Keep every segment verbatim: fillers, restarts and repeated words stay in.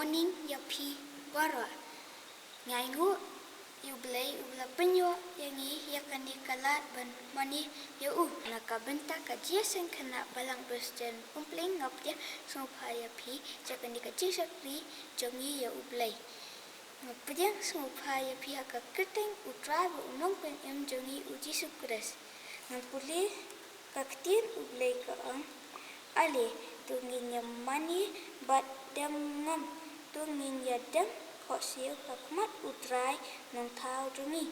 Morning ïa phi baroh. Nga ainguh ïa U Blei uba la pynïoh ïa ngi ïa kane ka lad ban mane ïa u. Na ka bynta ka jingïaseng khynnah Balang Presbyterian Umpling, nga pdiang sngewbha ïa phi sha kane ka jingshakri jong ngi ïa U Blei. Nga pdiang sngewbha ïa phi ha ka kyrteng U Trai bad U Nongpynim jong ngi U Jisu Khrist. Ngan pule ka ktien U Blei, ka ong: Ale, to ngin ïa mane bad dem ngam, to ngin ïa dem khohsiew ha khmat U Trai Nongthaw jong ngi.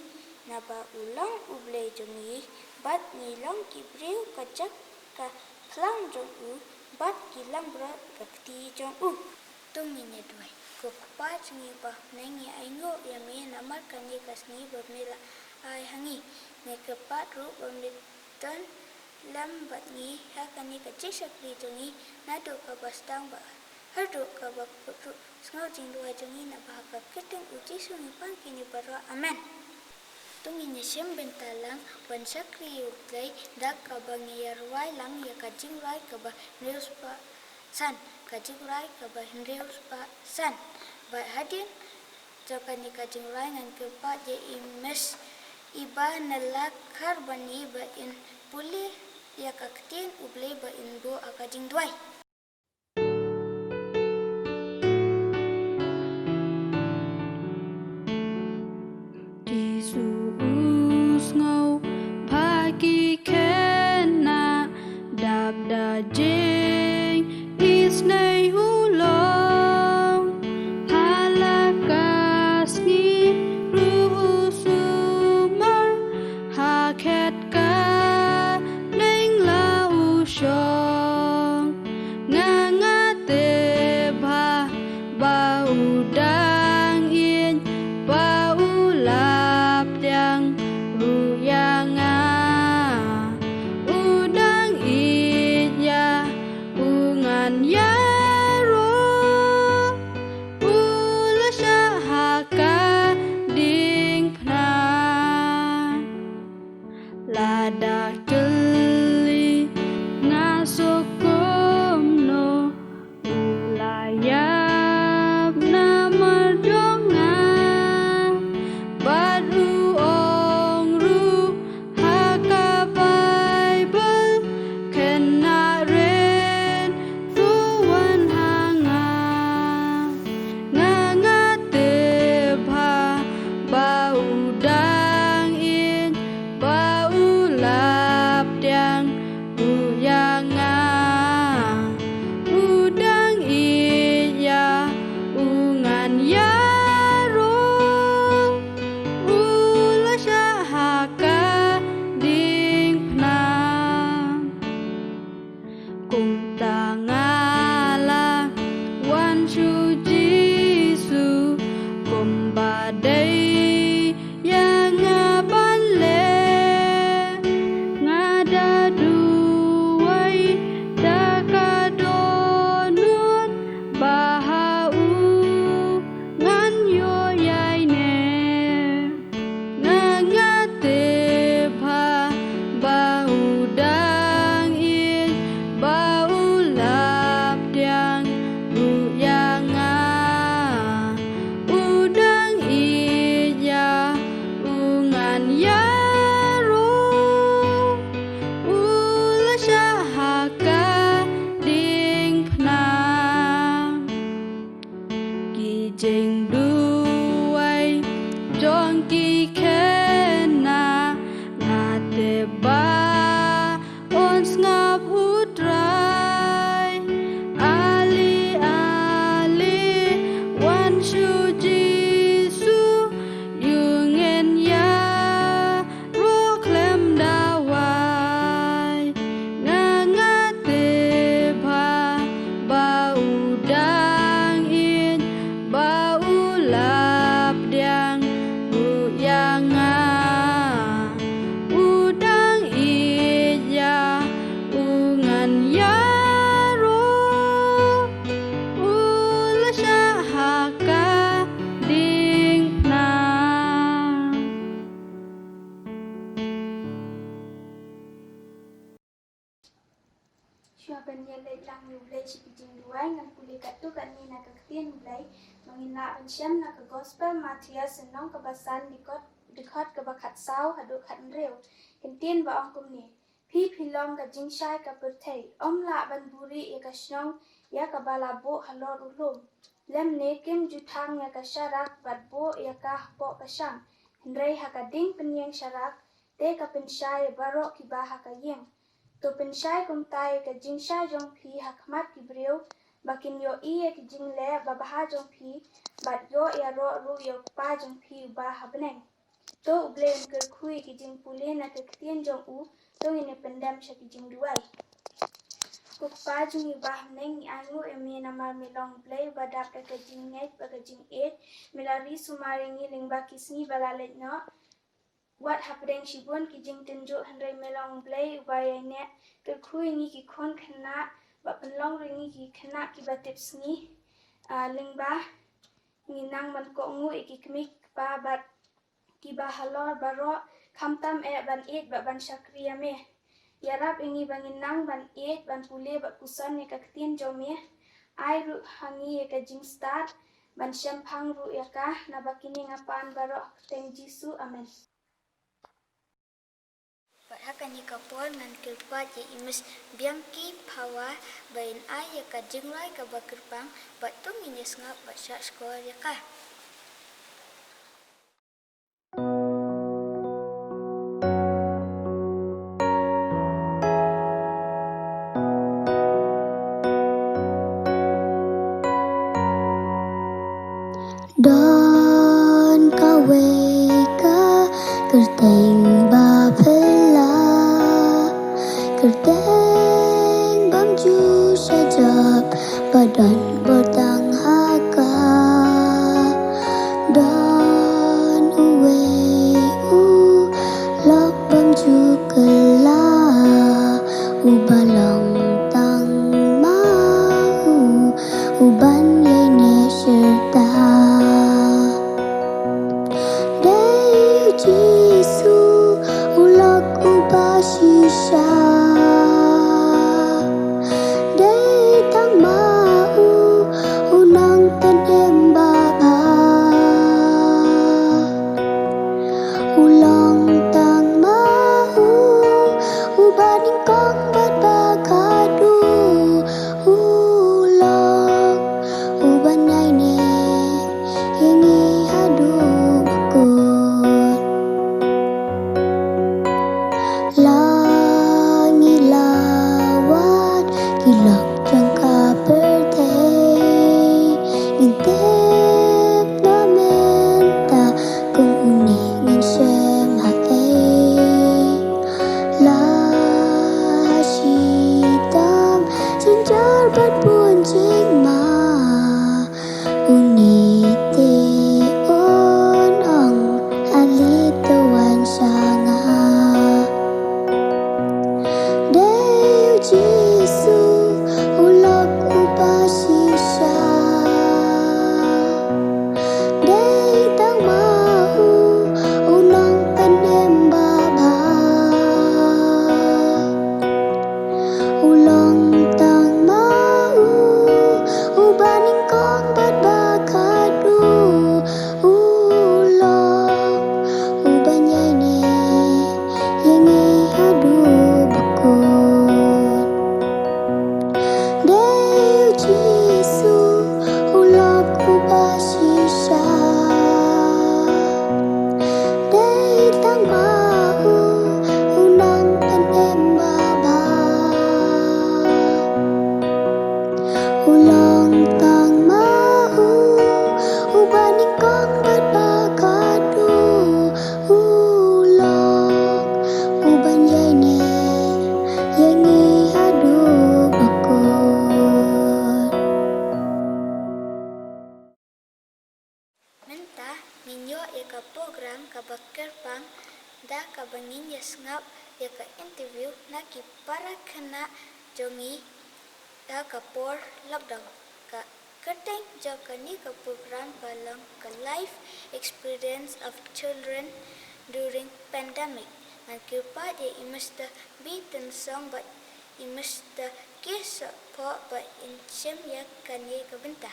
Naba u long U Blei jong ngi bad ngi long ki briew ka jait ka phlang jong u bad ki langbrot ka kti jong u. To ngin ïa duwai. Ko Kpa jong ngi ba ha bneng, ngi ainguh ïa me namar kane ka sngi ba me la ai ha ngi. Ngi kyrpad ruh ba me don lem bad ngi ha kane ka jingshakri jong ngi, naduh kaba sdang bad haduh kaba kut ruh. Sngew jingduwai jong ngi naba ha ka kyrteng U Jisu ngi pan kine baroh. Amen. To ngin ïa shim bynta lang ban shakri ïa U Blei da kaba ngi ïa rwai lang ïa ka jingrwai kaba hynriew spah san, ka jingrwai kaba hynriew spah san. Bad hadien jong kane ka jingrwai ngan kyrpad ïa i Miss Iba Nela Kharbani ba in pule ïa ka ktien U Blei bad in buh ïa ka jingduwai. Jisu u sngewbha ki khynnah, dap da jingisynei u long. Ha la ka sngi ruh u sumar, ha khet ka neng la u shong. Nga, nga tip bha ba u dang ïeit, ba u la pdiang ruh ïa nga. U dang ïeit ïa u ngan ïaroh, u la shah ha ka diengphna. Lada kylli nga suk kumno, u la ïap namar jong nga. Bad u ong ruh ha ka Baibl, khynnah rit to wan ha nga. Nga, nga tip bha ba u dang ïeit, ba u la pdiang ruh ïa nga. U dang ïeit ïa u ngan ïaroh, u la shah ha ka diengphna. Kumta nga la wan sha u Jisu, kumba dei ïa nga ban leh. Nga da duwai da ka dohnud ba ha u ngan ïoh ïaineh. Nga, nga tip bha ba u dang ïeit, ba u la pdiang ruh ïa nga. U dang ïeit ïa u ngan ïaroh, u la shah ha ka diengphna. Ki jingduwai jong ki khynnah, nga tip ba un sngap u Trai. Ale, ale, wan sha u Jisu, ïa u ngin ïaroh khlem da wai. Nga, nga tip bha ba u dang ïeit, ba u U Blei sha ki jingduwai. Ngan pule katto katne na ka ktien U Blei ba ngin lah ban shem na ka Gospel Mathaios lynnong kaba san, dkhot, dkhot kaba khatsaw haduh khathynriew. Ka ktien ba ong kumne: Phi, phi long ka jingshai ka pyrthei. Ym lah ban buhrieh ïa ka shnong ïa kaba la buh halor u lum. Lymne kim ju thang ïa ka sharak bad buh ïa ka hapoh ka shang, hynrei ha ka ding pynïeng sharak, te ka pynshai ïa baroh kiba ha ka ïing. To pynshai kumta ïa ka jingshai jong phi ha khmat ki briew, ba kin ïohi ïa ki jingleh babha jong phi, bad ïoh ïaroh ruh ïa u Kpa jong phi uba ha bneng. To U Blei un kyrkhu ïa ki jingpule na ka ktien jong u. To ngin ïa pyndem sha ki jingduwai. Ko Kpa jong ngi uba ha bneng, ngi ainguh ïa me namar me long U Blei uba dap da ka jingngeit bad ka jingïeit. Me la ri sumar ïa ngi lyngba ki sngi ba la leit noh. Wat hapdeng shibun ki jingtynjuh, hynrei me long U Blei uba ïaineh. Kyrkhu ïa ngi ki khun khynnah bad pynlong ruh ïa ngi ki khynnah kiba tipsngi, ah, lyngba ngi nang ban kohnguh ïa ki kmie ki kpa bad kiba halor baroh, khamtam eh ban ïeit bad ban shakri ïa me. Ïarap ïa ngi ba ngin nang ban ïeit, ban pule bad puson ïa ka ktien jong me. Ai ruh ha ngi ïa ka jingstad ban shemphang ruh ïa ka, naba kine nga pan baroh ha ka kyrteng Jisu. Amen. Bad ha kane ka por ngan kyrpad ïa i Miss Bianchi Phawa ba in ai ïa ka jingrwai kaba kyrpang, bad to ngin ïa sngap bad shahshkor ïa ka. Don kawei ka kyrteng ba phylla, kyrteng bym ju shah jop, ba don bor tang ha ka. Don uwei u lok bym ju kylla, uba long tang ma u, uban ïaineh shirta. Dei u Jisu u lok uba shisha. Dei tang ma u, u nongpynim babha. U long tang ma u, uba nyngkong bad ba khadduh. U long uban ïaineh ïa ngi haduh ba kut. La ngi la wad ki lok jong ka pyrthei, ngin tip noh mynta kum une ngin shem haei. La shitom jynjar bad bun jingma, une te un ong, ale to wan sha nga. Dei u Jisu u lok uba shisha. Dei tang ma u, u nongpynim babha. U long tang ma u, uba nyngkong bad ba khadduh. U long uban ïaineh ïa ngi haduh ba kut. Dei u Jisu u lok uba shisha. Dei tang ma u, u nongpynim babha. U long tang ma u, uba nyngkong bad ba khadduh. U long uban ïaineh ïa ngi haduh ba kut. Mynta ngin ïoh ïa ka program kaba kyrpang, da kaba ngin ïa sngap ïa ka interview na ki para khynnah jong ngi da ka por lockdown. Ka kyrteng jong kane ka program ka long ka Life Experience of Children During Pandemic. Ngan kyrpad ïa i Mister B Tynsong bad I masta ki sa pok ba in shem ïa kane ka bynta.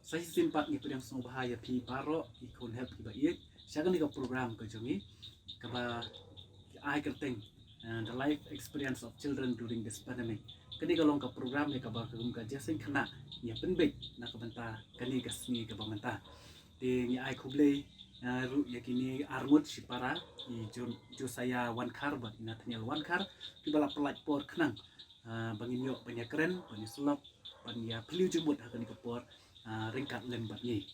Sa shisien pat ngi pdiang sngewbha ïa phi baroh ki khun hep ki ba ïeit sha kane ka program ka jong ngi kaba ai kyrteng, uh, The Life Experience of Children During This Pandemic. Kane ka long ka program ïa kaba ka kum ka Jingïaseng Khynnah ïa pynbeit na ka bynta kane ka sngi kaba mynta. Te ngi ai khublei, uh, ruh ïa kine arngut shipara, i Jo- Josiah Wankhar bad i Nathaniel Wankhar kiba la pynlait por khnang, uh, ba ngin ïoh ban ïakren, ban ïasyllok, ban ïa phylliew jingmut ha kane ka por, uh, ryngkat lem bad ngi.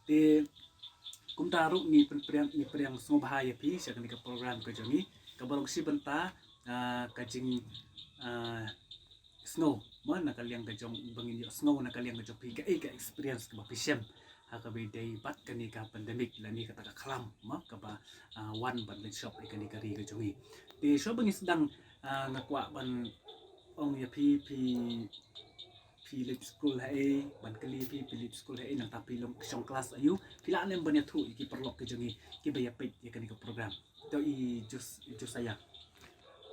Te kumta ruh ngi pynpdiang, ngi pdiang sngewbha ïa phi sha kane ka program ka jong ngi kaba long shi bynta, ah, ka jing, ah, sngew, mo, na ka liang ka jong ba ngin ïoh sngew na ka liang ka jong phi kaei ka experience kaba phi shem ha kaba ïadei bad kane ka pandemic lane kata ka khlam, mo, kaba, ah, wan ban lynshop ïa kane ka ri ka jong ngi. Te shuwa ba ngi sdang, ah, nga kwah ban ong ïa phi, phi phi leit skul haei, ban kylli phi, phi leit skul haei, nangta phi long shong klas aïu, phi lah ne em ban ïathuh ïa ki paralok ki jong ngi kiba ïa peit ïa kane ka program. To i Jos- Josiah.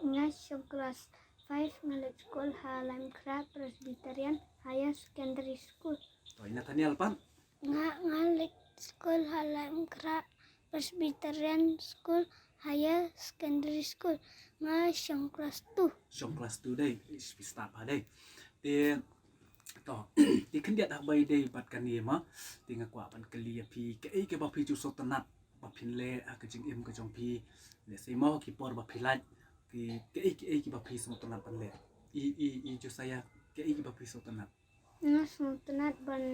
Nga shong klas five, nga leit skul ha Laitumkhrah Presbyterian Higher Secondary School. To i Nathaniel pat. Nga, nga leit skul ha Laitumkhrah Presbyterian School Higher Secondary School. Nga shong klas two. Shong klas two dei, ish, phi stad bha dei. Te to, te khyndiat haba ïadei bad kane, mo, te nga kwah ban kylli ïa phi kaei kaba phi ju sngewtynnat ba phin leh ha ka jingim ka jong phi. Lehse, mo, ki por ba phi lait, ki, kaei kaei kiba phi sngewtynnat ban leh. I, i, i Josiah, kaei kiba phi sngewtynnat? Nga sngewtynnat ban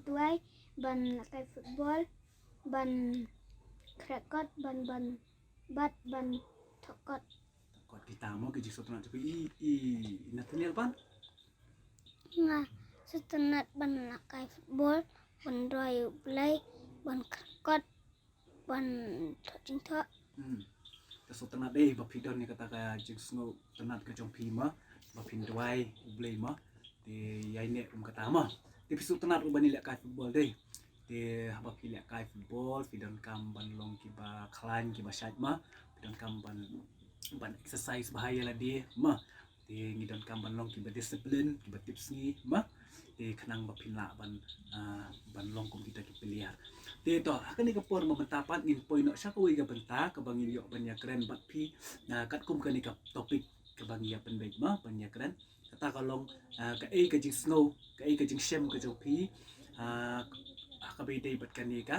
duwai, ban lehkai football, ban khreh kot, ban, ban bat, ban thoh kot. Thoh kot kita, mo, ki jingsngewtynnat jong phi. I, i Nathaniel pat? Nga sngewtynnat ban lehkai football, ban duwai U Blei, ban khreh kot, ban thoh jingthoh. Hmm. Ka sngewtynnat dei ba phi don ïa kata ka jingsngewtynnat ka jong phi, mo, ba phin duwai U Blei, mo. Te ïai neh kum kata, mo. Te phi sngewtynnat ruh ban ïalehkai football dei. Te haba phi lehkai football phi donkam ban long kiba khlaiñ kiba shait, mo. Phi donkam ban, ban exercise bha ïa lade, mo. Te ngi donkam ban long kiba discipline, kiba tipsngi, mo. Te khnang ba phin lah ban, ah, ban long kum kita ki player. Te to, ha kane ka por mynta pat ngin poi noh sha kawei ka bynta kaba ngin ïoh ban ïakren bad phi, ah, katkum kane ka topic kaba ngi ïa pynbeit, mo, ban ïakren. Kata ka long, ah, kaei ka jingsngew, kaei ka jingshem ka jong phi, ah, ha kaba ïadei bad kane ka,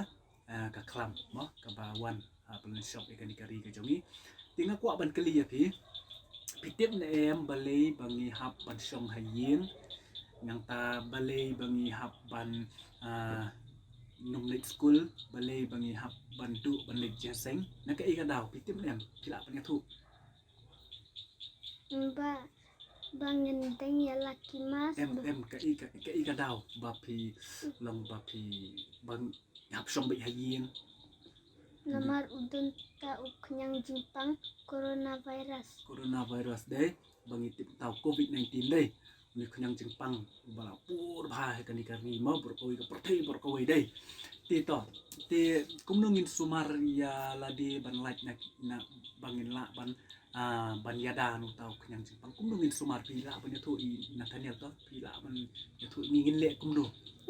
ah, ka khlam, mo, kaba wan, ah, ban lynshop ïa kane ka ri ka jong ngi. Te nga kwah ban kylli ïa phi, phi tip ne em balei ba ngi hap ban shong ha ïing, nangta balei ba ngi hap ban, ah, nym leit skul, balei ba ngi hap ban duh ban leit jingïaseng? Na kaei ka daw, phi tip ne em, phi lah ban ïathuh? Ba, ba ngin deng ïa la ki mask. Em, em, kaei ka, kaei ka daw ba phi long ba phi, ba ngi hap shong beit ha ïing? Namar u don ta u khñiang jingpang coronavirus. Coronavirus dei, ba ngi tip ta u covid nineteen dei. Une u khñiang jingpang ba la pur bha ha kane ka ri, mo, baroh kawei ka pyrthei baroh kawei dei. Te to, te kumno ngin sumar ïa lade ban lait na, na ba ngin lah ban, ah, ban ïada na uta u khñiang jingpang? Kumno ngin sumar, phi lah ban ïathuh, i Nathaniel to, phi lah ban ïathuh ngi ngin leh kumno?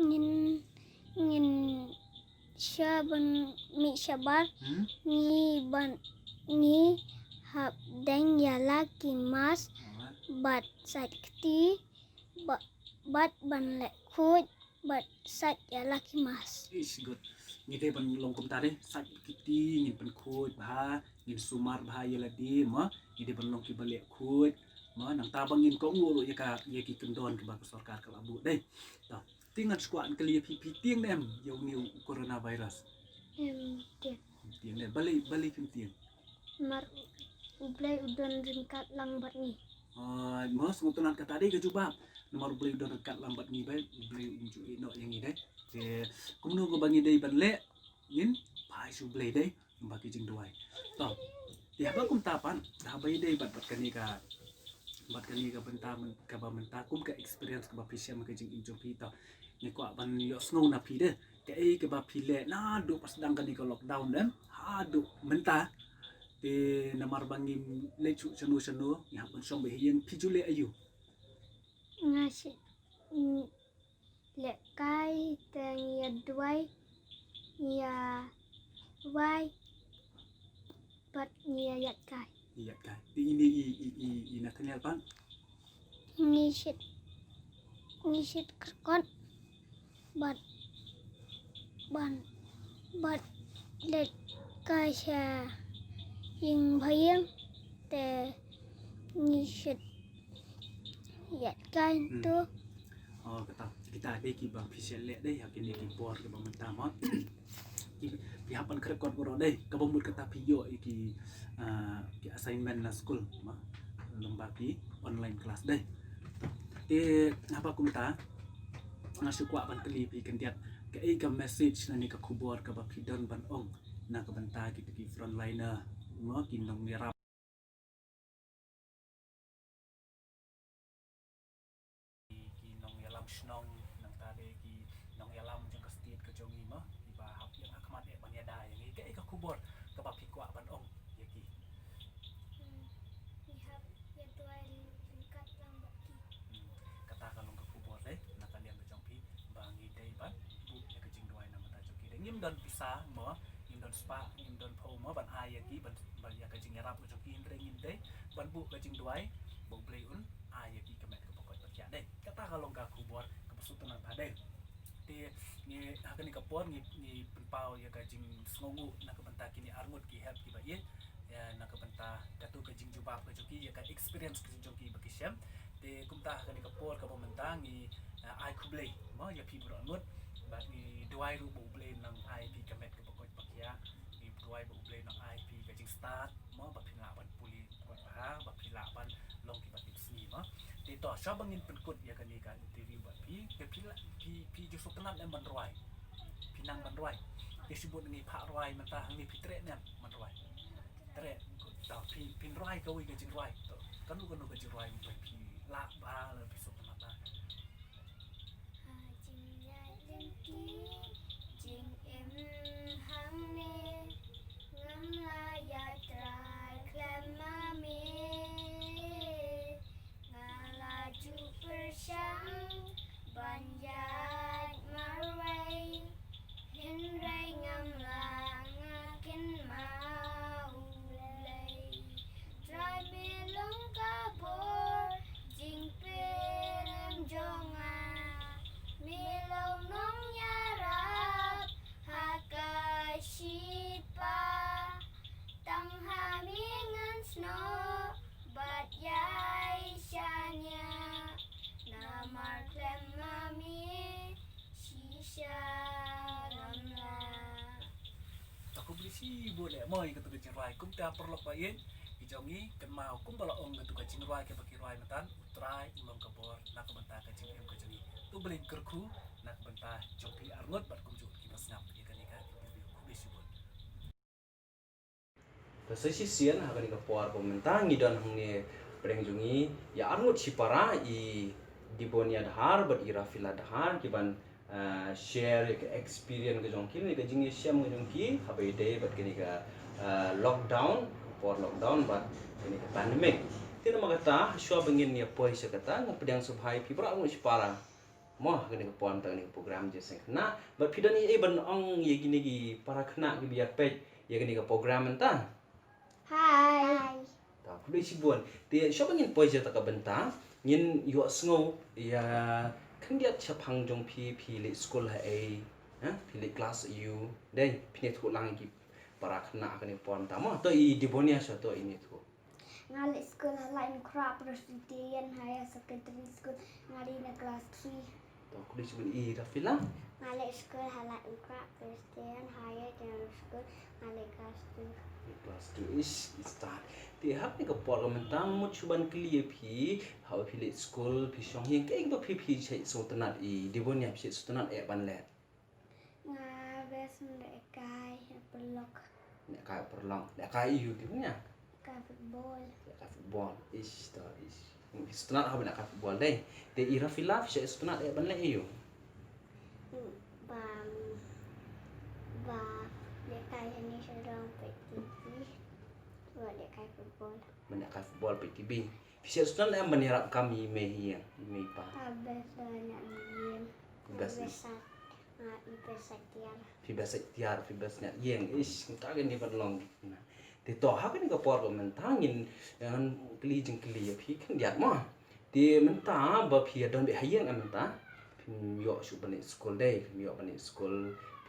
Ngin, ngin sha ban mih shabar, hmm? Ngi ban, ngi hap deng ïa la ki mask, alright, bad sait kti, ba-, bad ban leh khuid, bad sait ïa la ki mask. Ish, good. Ngi dei ban long kumta dei, sait kti, ngin pynkhuid bha, ngin sumar bha ïa lade, mo, ngi dei ban long kiba leh khuid, mo, nangta ba ngin kohnguh ruh ïa ka, ïa ki kyndon kiba ka sorkar ka la buh dei. To, te ngan shu kwah kylli ïa phi, phi tieng ne em ïa une u coronavirus? Em, tieng. Tieng ne, balei, balei phim tieng? Namar U Blei u don ryngkat lang bad ngi. Ah, mo, sngewtynnat, kata dei ka jubab. Namar U Blei u don ryngkat lang bad ngi, ba U Blei um ju ïeh noh ïa ngi dei. Te kumno kaba ngi dei ban leh, ngin phai sha U Blei dei, ba ki jingduwai. To, te haba kumta pat, haba ïadei bad, bad kane ka, bad kane ka bynta myn-, kaba mynta, kum ka experience kaba phi shem ha ka jingim jong phi, to, ngi kwah ban ïohsngew na phi dei, kaei kaba phi leh naduh ba sdang kane ka lockdown, em, haduh mynta, Te namar ba ngim leit shuh shano shano, ngi hap ban shong beit ha ïing, phi ju leh aïu? Nga shait, mm, lehkai te ngi ïa duwai, ngi ïa wai, bad ngi ïa ïaid kai. Ïaid kai. Te ine i, i, i, i Nathaniel pat? Ngi shait, ngi shait kyrkot. Bad, bad, bad lehkai sha ïing bha ïing te ngi shait ïaid kai. Hmm. To. Oh, kata, kita dei kiba phi shait leh dei ha kine ki por kiba mynta mo. Ki, phi hap ban kyrkot baroh dei, kaba mut kata phi ïoh ïa ki, ah, ki assignment na skul mo, lem bad ki online class dei. Te haba kumta, nga shu kwah ban kylli phi khyndiat, kaei ka message lane ka khubor kaba phi don ban ong na ka bynta kito ki frontliner mo, ki nongïarap, ki nongïalam shnong, nangta de ki nongïalam jong ka state ka jong ngi mo, kiba hap ïeng ha khmat eh ban ïada ïa ngi, kaei ka khubor kaba phi kwah ban ong ïa ki? Hmm, ngi hap ïa duwai ryngkat lang bad ki. Hmm, kata ka long ka khubor dei na ka liang ka jong phi, ba ngi dei ban buh ïa ka jingduwai na ka bynta jong ki. Dei ngim don pisa mo, ngim don spah, ngim don phew mo ban ai ïa ki, ban, ban ïa ka jingïarap ka jong ki, hynrei ngim dei ban buh ka jingduwai ba U Blei un ai ïa ki ka met kaba koit ba khiah dei. Kata ka long ka khubor kaba sngewtynnat bha dei. Te ngi ha kane ka por ngi, ngi pynpaw ïa ka jingsngewnguh na ka bynta kine arngut ki hep kiba ïeit, ïa na ka bynta kato ka jingjubab ka jong ki, ïa ka experience ka jong ki ba ki shem. Te kumta ha kane ka por kaba mynta ngi, eh, ai khublei mo ïa phi baroh arngut, bad ngi duwai ruh ba U Blei un nang ai phi ka met kaba koit ba khiah. Ngi duwai ba U Blei un nang ai phi ka jingstad mo, ba phin lah ban pule kot bha, ba phi lah ban long kiba tipsngi mo. Te to, shwa ba ngin pynkut ïa kane ka interview bad phi, te phi lah, phi, phi ju sngewtynnat em ban rwai? Phi nang ban rwai? Te shibun ngi phah rwai mynta hangne, phi treh em ban rwai? Treh. To phi, phin rwai kawei ka jingrwai. To kano kano ka jingrwai ba phi lah bha lane phi sngewtynnat bha? Ha jingïaid lynti jingim hangne, ngam la ïatrei khlem ma me. Nga la ju pyrshang ban ïaid marwei, hynrei ngam lah, nga kynmaw U Blei. Trai me long ka bor jingpyrem jong nga, me long nongïarap ha ka shipa. Tang ha me ngan snoh bad ïai shaniah, namar khlem ma me shisha ngam lah. To khublei shibun eh mo ïa kato ka jingrwai. Kumta paralok ba ïeit, ki jong ngi, kynmaw kumba la ong kato ka jingrwai kaba ki rwai mynta, U Trai u long ka bor na ka bynta ka jingim ka jong ngi. To U Blei un kyrkhu na ka bynta jong phi arngut bad kumjuh kiba sngap ïa kane ka interview. Khublei shibun. Te sa shisien ha kane ka por ba mynta ngi don hangne pdeng jong ngi ïa arngut shipara, i Debonia Dhar bad i Rafila Dhar, ki ban, ah, share ïa ka experience ka jong ki, ne ka jingïashem ka jong ki haba ïadei bad kane ka, ah, lockdown, por lockdown bad kane ka pandemic. Te namar kata, shuwa ba ngin ïa poi sha kata, nga pdiang sngewbha ïa phi baroh arngut shipara mo ha kane ka por, mynta kane ka program Jingïaseng Khynnah. Bad phi don ei ei ban ong ïa kine ki para khynnah kiba ïa peit ïa kane ka program mynta? Hi. Hi. To khublei shibun. Te shuwa ba ngin poi sha kata ka bynta, ngin ïohsngew ïa khyndiat shaphang jong phi, phi leit skul ha ei? Ha? Phi leit klas aiu? Dei, phin ïathuh lang ïa ki para khynnah ha kane ka por mynta mo. To i Debonia, shuwa to in ïathuh. Nga leit skul ha Laitumkhrah Presbyterian Higher Secondary School, nga dei na klas three. To khublei shibun. I Rafila? Nga leit skul ha Laitumkhrah Presbyterian Higher Secondary School, nga leit klas two. Klas two. Ish, i stad. Te ha kane ka por ka mynta, mut shu ban kylli ïa phi, haba phi leit skul, phi shong ïing, kaei kaba phi, phi shait sngewtynnat, i Debonia, phi shait sngewtynnat eh ban leh? Nga best lehkai paralok. Lehkai paralok. Lehkai aiu te nya? Lehkai football. Lehkai football. Ish, to ish. Sngewtynnat haba lehkai football dei. Te i Rafila, phi shait sngewtynnat eh ban leh aiu? Ba, ba lehkai hangne sha dong peit T V. Ban ïa kai football peit T V. Phi sngewsynei em ban ïarap kam i mei hi ïa i mei pa? Best da ïa ïing. Best. Best. Nga i best sa tiar. Phi best sa tiar, phi best ïa ïing. Ish, ngin ta kan di ban long. Te to ha kane ka por ba mynta ngin, ngan kylli jingkylli ïa phi khyndiat mo. Te mynta ba phi don beit ha ïing em mynta, phim ïoh shuh ban leit skul dei, phim ïoh ban leit skul,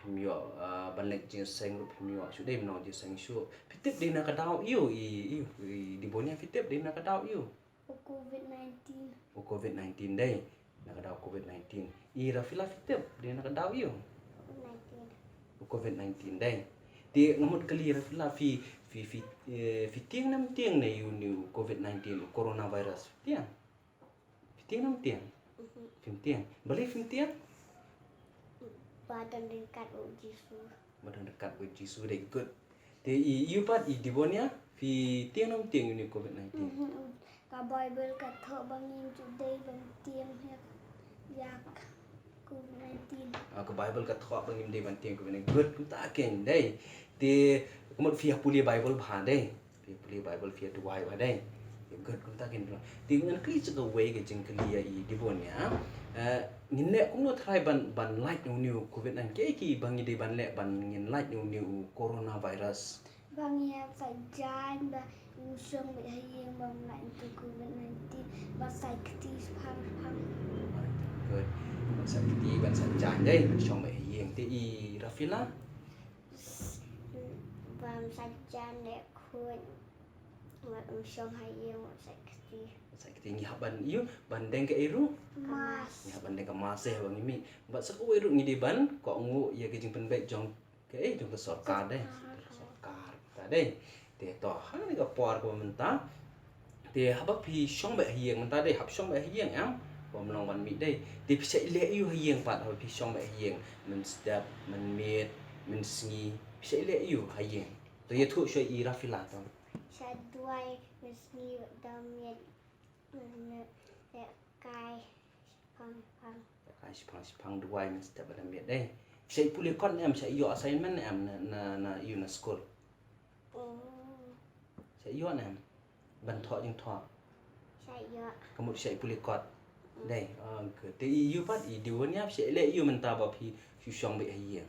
phim ïoh, ah, ban leit jingïaseng ruh phim ïoh shuh dei, mynno jingïaseng shuh. Phi tip dei na ka daw ïu i, ïu i Dibonia, phi tip dei na ka daw ïu. U covid nineteen. U covid nineteen dei. Na ka daw covid nineteen. I Rafila, phi tip dei na ka daw ïu. Covid nineteen. U covid nineteen dei. Te nga mut kylli Rafila, phi, phi, phi, eh, phi tieng ne ym tieng ne ïu ne u covid nineteen, u coronavirus, phi tieng? Phi tieng ne ym tieng? Mhm. Phim tieng. Balei phim tieng? Ba don ryngkat u Jisu. Ba don ryngkat u Jisu dei, good. Te i, ïu pat i Dibonia, phi tieng ne ym tieng ïu ne u covid nineteen? Mhm. Ka Bible ka thoh ba ngim ju dei ban tieng ïa, ïa covid nineteen. Ah, ka Bible ka thoh ba ngim dei ban tieng covid nineteen. Good, kumta keiñ dei. Te ka mut phi ïa pule Bible bha dei. Phi pule Bible, phi ïa duwai bha dei. Te good, kumta keiñ. Te ngan kylli sa kawei ka jingkylli ïa i Dibonia. Eh, ngin leh kumno trai ban, ban lait ïa une u covid nineteen? Kiei kiei ba ngi dei ban leh ban ngin lait ïa une u coronavirus? Ba ngi ïa sa jaiñ, ba ngin shong beit ha ïing, ba ngin lait ïa u covid nineteen, ba sa kti shaphang shaphang. Good. Ban sa kti, ban sa jaiñ dei, ban shong beit ha ïing. Te i Rafila? Bym sa jan leh khuid, wat ym shong ha ïing, wat sa kti. Sa kti, ngi hap ban ïu, ban deng kaei ruh? Mask. Ngi hap ban deng ka mask, eh, ba ngi mih. Bad sa kawei ruh ngi dei ban kohnguh ïa ka jingpynbeit jong kaei, jong ka sorkar dei. Sorkar. Sorkar ta dei. Te to, ha kane ka por kaba mynta, te haba phi shong beit ha ïing mynta dei, hap shong beit ha ïing em? Bym long ban mih dei. Te phi sa ïaleh ïu ha ïing pat haba phi shong beit ha ïing, mynstep, mynmiet, mynsngi, phi sa ïaleh ïu ha ïing? To ïathuh shuwa i Rafila to. Sa duwai mynsngi bad da miet, mynmiet, leh kai shipang shipang. Leh kai shipang shipang, duwai mynstep bad da miet dei. Phi sa ïa pule kot ne em, sa ïoh assignment ne em na, na, na ïu na skul? Mm. Sa ïoh ne em? Ban thoh jingthoh. Sa ïoh. Ka mut sa ïa pule kot. Mm. Dei. Oh, good. Te i ïu pat i Dibonia, sa ïaleh ïu mynta ba phi shu shong beit ha ïing?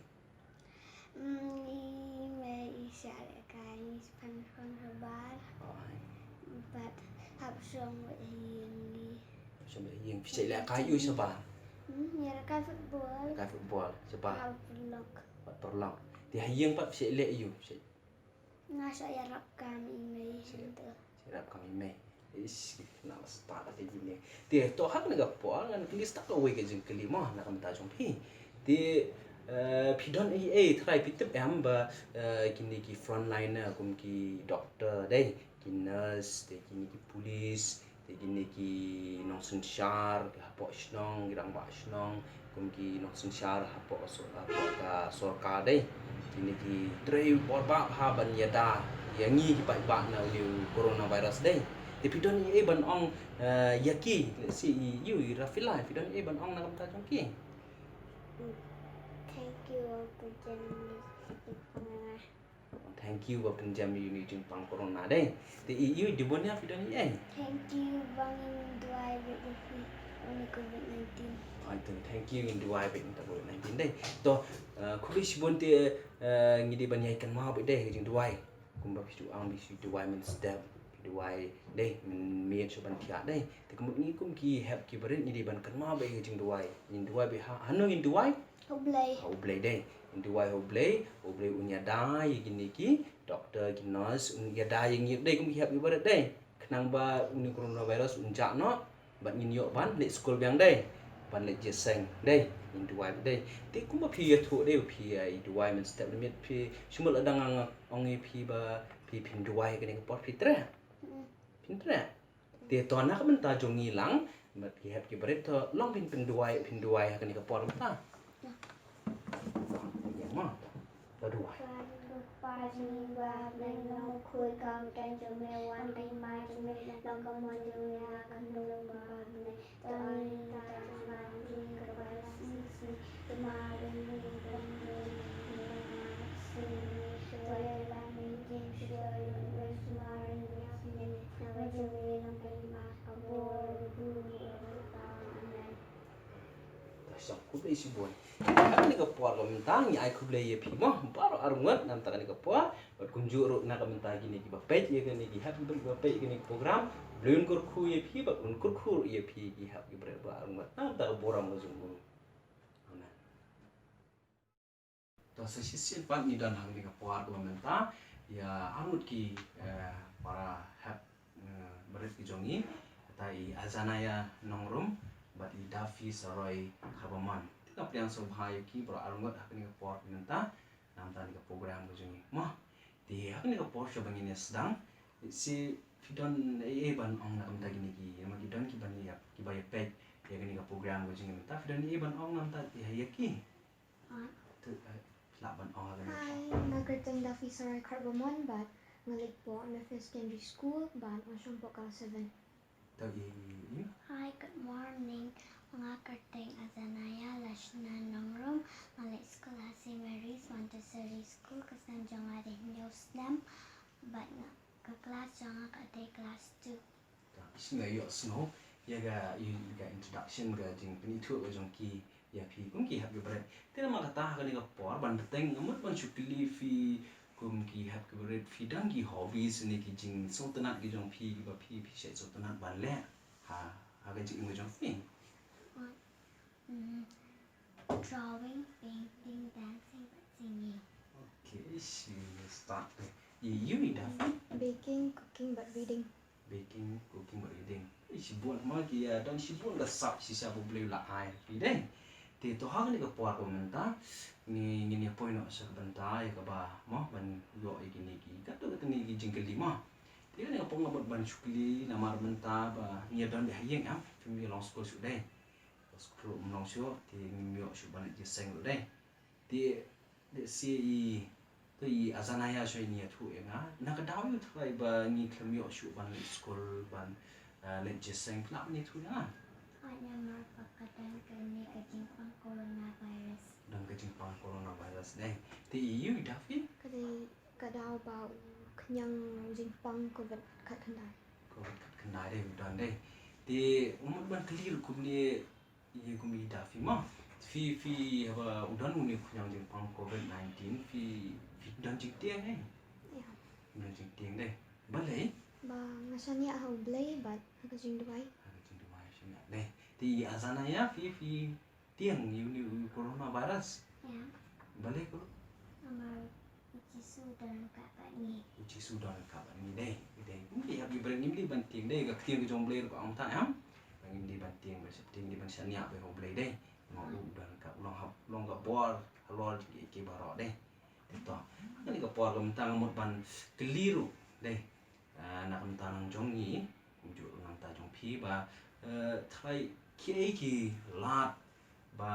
Mm, i mei i sa leh kai, i phan phan habar. Oh. Bad hap shong beit ha ïing. Hap shong beit ha ïing. Phi sa leh kai ïu shabar? Hmm, ïa leh kai football. Kai football shabar. Bad paralok. Bad paralok. Te ha ïing pat phi sa leh ïu? Nga sa ïarap kam i mei. Sa ïarap kam i mei. Ish, na la start ïa kine. Te to ha kane ka por ngan kylli start kawei ka jingkylli mo na ka bynta jong phi. Te, eh, phi don ei ei trai phi tip em ba, eh, kine ki frontliner kum ki doctor dei, ki nurse, te kine ki police, te kine ki nongsynshar, ki hapoh shnong, ki rangbah shnong, kum ki nongsynshar hapoh sor-, hapoh ka sorkar dei. Kine ki trei bor bha ban ïada ïa ngi ki paidbah na une u coronavirus dei. Te phi don ei ei ban ong, eh, ïa ki, let's say, i, ïu, i Rafila, phi don ei ei ban ong na ka bynta jong ki? Thank you, Uncle James. Thank you ba pynjem ïa une u jingpang corona dei. Te i, ïu, i Dibonia, phi don ei ei? Thank you ba ngin duwai beit ïa phi, une covid nineteen. Ai to, thank you, ngin duwai beit mynta covid nineteen dei. To, eh, khublei shibun te, eh, ngi dei ban ïai kynmaw beit dei ka jingduwai. Kumba phi ju ong ba phi duwai mynstep, phi duwai dei, mynmiet shuh ban thiah dei. Te kumba ngi kum ki hep ki barit ngi dei ban kynmaw beit ka jingduwai. Ngin duwai beit ha, hano ngin duwai? Ha U Blei. Ha U Blei dei. Ngin duwai ha U Blei, U Blei un ïada ïa kine ki doctor, ki nurse, un ïada ïa ngi dei kum ki hep ki barit dei. Khnang ba une u coronavirus un jah noh, bad ngin ïoh ban leit skul biang dei. Ban leit jingïaseng dei. Ngin duwai dei. Te kumba phi ïathuh dei, phi ïa duwai mynstep mynmiet, phi shu mut lada nga ong ïa phi ba phi phin duwai kane ka por phi treh. Hmm. Phin treh. Te to na ka bynta jong ngi lang, bad ki hep ki barit to long phin pynduwai, phin duwai ha kane ka por mynta. Ïa. Ïa mo. To duwai. Kpa jong ngi ba ha bneng, long khuid ka kyrteng jong me, wan ka hima jong me, long ka mon jong me ha ka bneng kumba ha bneng. To ai ïa ngi mynta ha ka jingim jong ngi kaba shisha. Te ma ïa ngi ban ïa ngi, to ïa ngi ban ïa ngi, to ïa ngi ban ïa ngi, to ïa ngi ban ïa ngi. Shong khublei shibun. Ha kane ka por ka mynta ngi ai khublei ïa phi mo baroh arngut namar kane ka por. Bad kumjuh ruh na ka mynta kine kiba peit ïa kane ki hep kiba peit ïa kane ka program. Blei un kyrkhu ïa phi bad un kyrkhu ruh ïa phi ki hep kiba peit baroh arngut namar ka burom ka jong u. Amen. To sa shisien pat ngi don ha kane ka por kaba mynta ïa arngut ki, eh, para hep, eh, barit ki jong ngi, kata i Azanaya Nongrum bad i Dafi Saroi Kharbaman. Te nga pdiang sngewbha ïa ki baroh arngut ha kane ka por kaba mynta namar kane ka program ka jong ngi. Mo. Te ha kane ka por shuwa ba ngin ïa sdang, si phi don ei ei ban ong na ka bynta kine ki, namar ki don kiban ïa, kiba ïa peit ïa kane ka program ka jong ngi mynta, phi don ei ei ban ong na ka bynta ïa ki? Te, eh, lah ban ong ha kane ka por. Hi, nga kyrteng Dafi Saroi Kharbaman bad nga leit hapoh Northfield Secondary School bad nga shong hapoh class seven. To i, i. Hi, good morning. Nga kyrteng Azanaya Lashna Nongrum. Nga leit skul ha Saint Mary's Montessori School, ka snem jong nga dei hynñiew snem. Bad nga, ka class jong nga ka dei class two. Te shisien nga ïohsngew ïa ka, ïa ka introduction, ka jingpynithuh ka jong ki ïa phi kum ki hep ki bret. Te namar kata ha kane ka por ban bteng nga mut ban shu kylli phi kum ki hep ki bret, phi don ki hobbies ne ki jingsngewtynnat ki jong phi kiba phi, phi shait sngewtynnat ban leh ha, ha ka jingim ka jong phi? Mm, drawing, painting, dancing, but singing. Okay, shi start. Ïa u i Dafi? Baking, cooking, but reading. Baking, cooking, but reading. Ïa shibun ma ki, ïa don shibun ka sap shisha ba u Blei u la ai ïa phi dei. Te to ha kane ka por kaba mynta ngi, ngin ïa poi noh sha ka bynta ïa kaba mo ban ïoh ïa kine ki, katto katne ki jingkylli mo. Te kane ka por nga mut ban shu kylli namar mynta ba ngi ïa don beit ha ïing em, phim ïa long skul shuh dei. Skul ruh ym long shuh, te ngim ïoh shuh ban leit jingïaseng ruh dei. Te, te shi i, to i Azanaya shuwa i ïathuh ïa nga. Na ka daw aïu trai ba ngi khlem ïoh shuh ban leit skul ban, eh, leit jingïaseng, phi lah ban ïathuh ïa nga? Hooid, namar ba ka don kane ka jingpang coronavirus. Don ka jingpang coronavirus dei. Te i u i Dafi? Ka dei ka daw ba u khñiang jingpang covid khatkhyndai. Covid khatkhyndai dei u don dei. Te nga mut ban kylli ruh kumne ïa kum i Dafi mo. Phi, phi haba u don une u khñiang jingpang covid nineteen, phi, phi don jingtieng eh? Ïa. Don jingtieng dei. Balei? Ba nga shaniah ha u Blei bad ha ka jingduwai. Ha ka jingduwai shaniah dei. Te i Azanaya phi, phi tieng ïa une u coronavirus? Ïa. Balei ko? Namar U Jisu u don ryngkat bad ngi. U Jisu u don ryngkat bad ngi dei. Dei. Ngim dei hap ïa bret, ngim dei ban tieng dei. Ka ktien ka jong u Blei ruh ka ong kumta em. Ba ngim dei ban tieng, ba shep tieng, dei ban shaniah beit ha u Blei dei. Namar u don ryngkat, u long hap, long ka bor halor jong kiei kiei baroh dei. Te to. Kane ka por ka mynta nga mut ban kylli ruh dei. Ah, na ka bynta jong ngi, kumjuh ruh na ka bynta jong phi ba, eh, trai kiei ki lad ba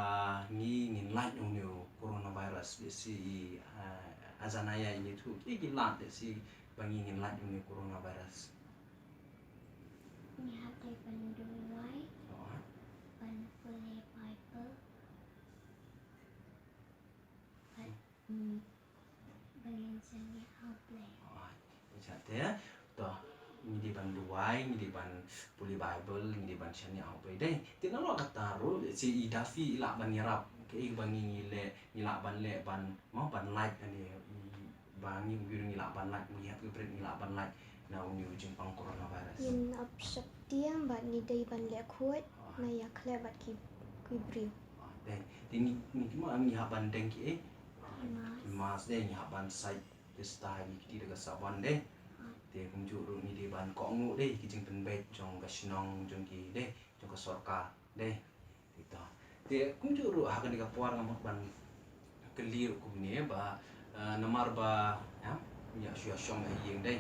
ngi ngin lait ïa une u coronavirus, ba shi i, eh, Azanaya i ïathuh kiei ki lad ba shi ba ngi ngin lait ïa une u coronavirus. Ngi hap dei ban duwai. Oh. Ban pule Bible. Bad Hmm. Ba ngin shaniah ha u Blei. Hooid. Te, to, ngi dei ban duwai, ngi dei ban pule Bible, ngi dei ban shaniah ha u Blei dei. Te nalor kata ruh, shi i Dafi i lah ban ïarap. Kaei ba ngi, ngi leh, ngi lah ban leh ban, mo, ban lait kane, i, ba ngi, ngi lah ban lait, ngi hap ki bret ngi lah ban lait na une u jingpang coronavirus. Ngin ap sheptieng bad ngi dei ban leh khuid, hooid, na ïa khleh bad ki, ki briew. Hooid, dei. Te ngi, ngi, ngi hap ban deng kiei? Ki mask. Ki mask dei, ngi hap ban sait bista ïa ki kti da ka sabon dei. Te kumjuh ruh ngi dei ban kohnguh dei ki jingpynbeit jong ka shnong jong ki dei, jong ka sorkar dei. Te to. Te kumjuh ruh ha kane ka por nga mut ban kylli ruh kumne ba, eh, namar ba, ïa, ngi ïa shu ïa shong ha ïing dei.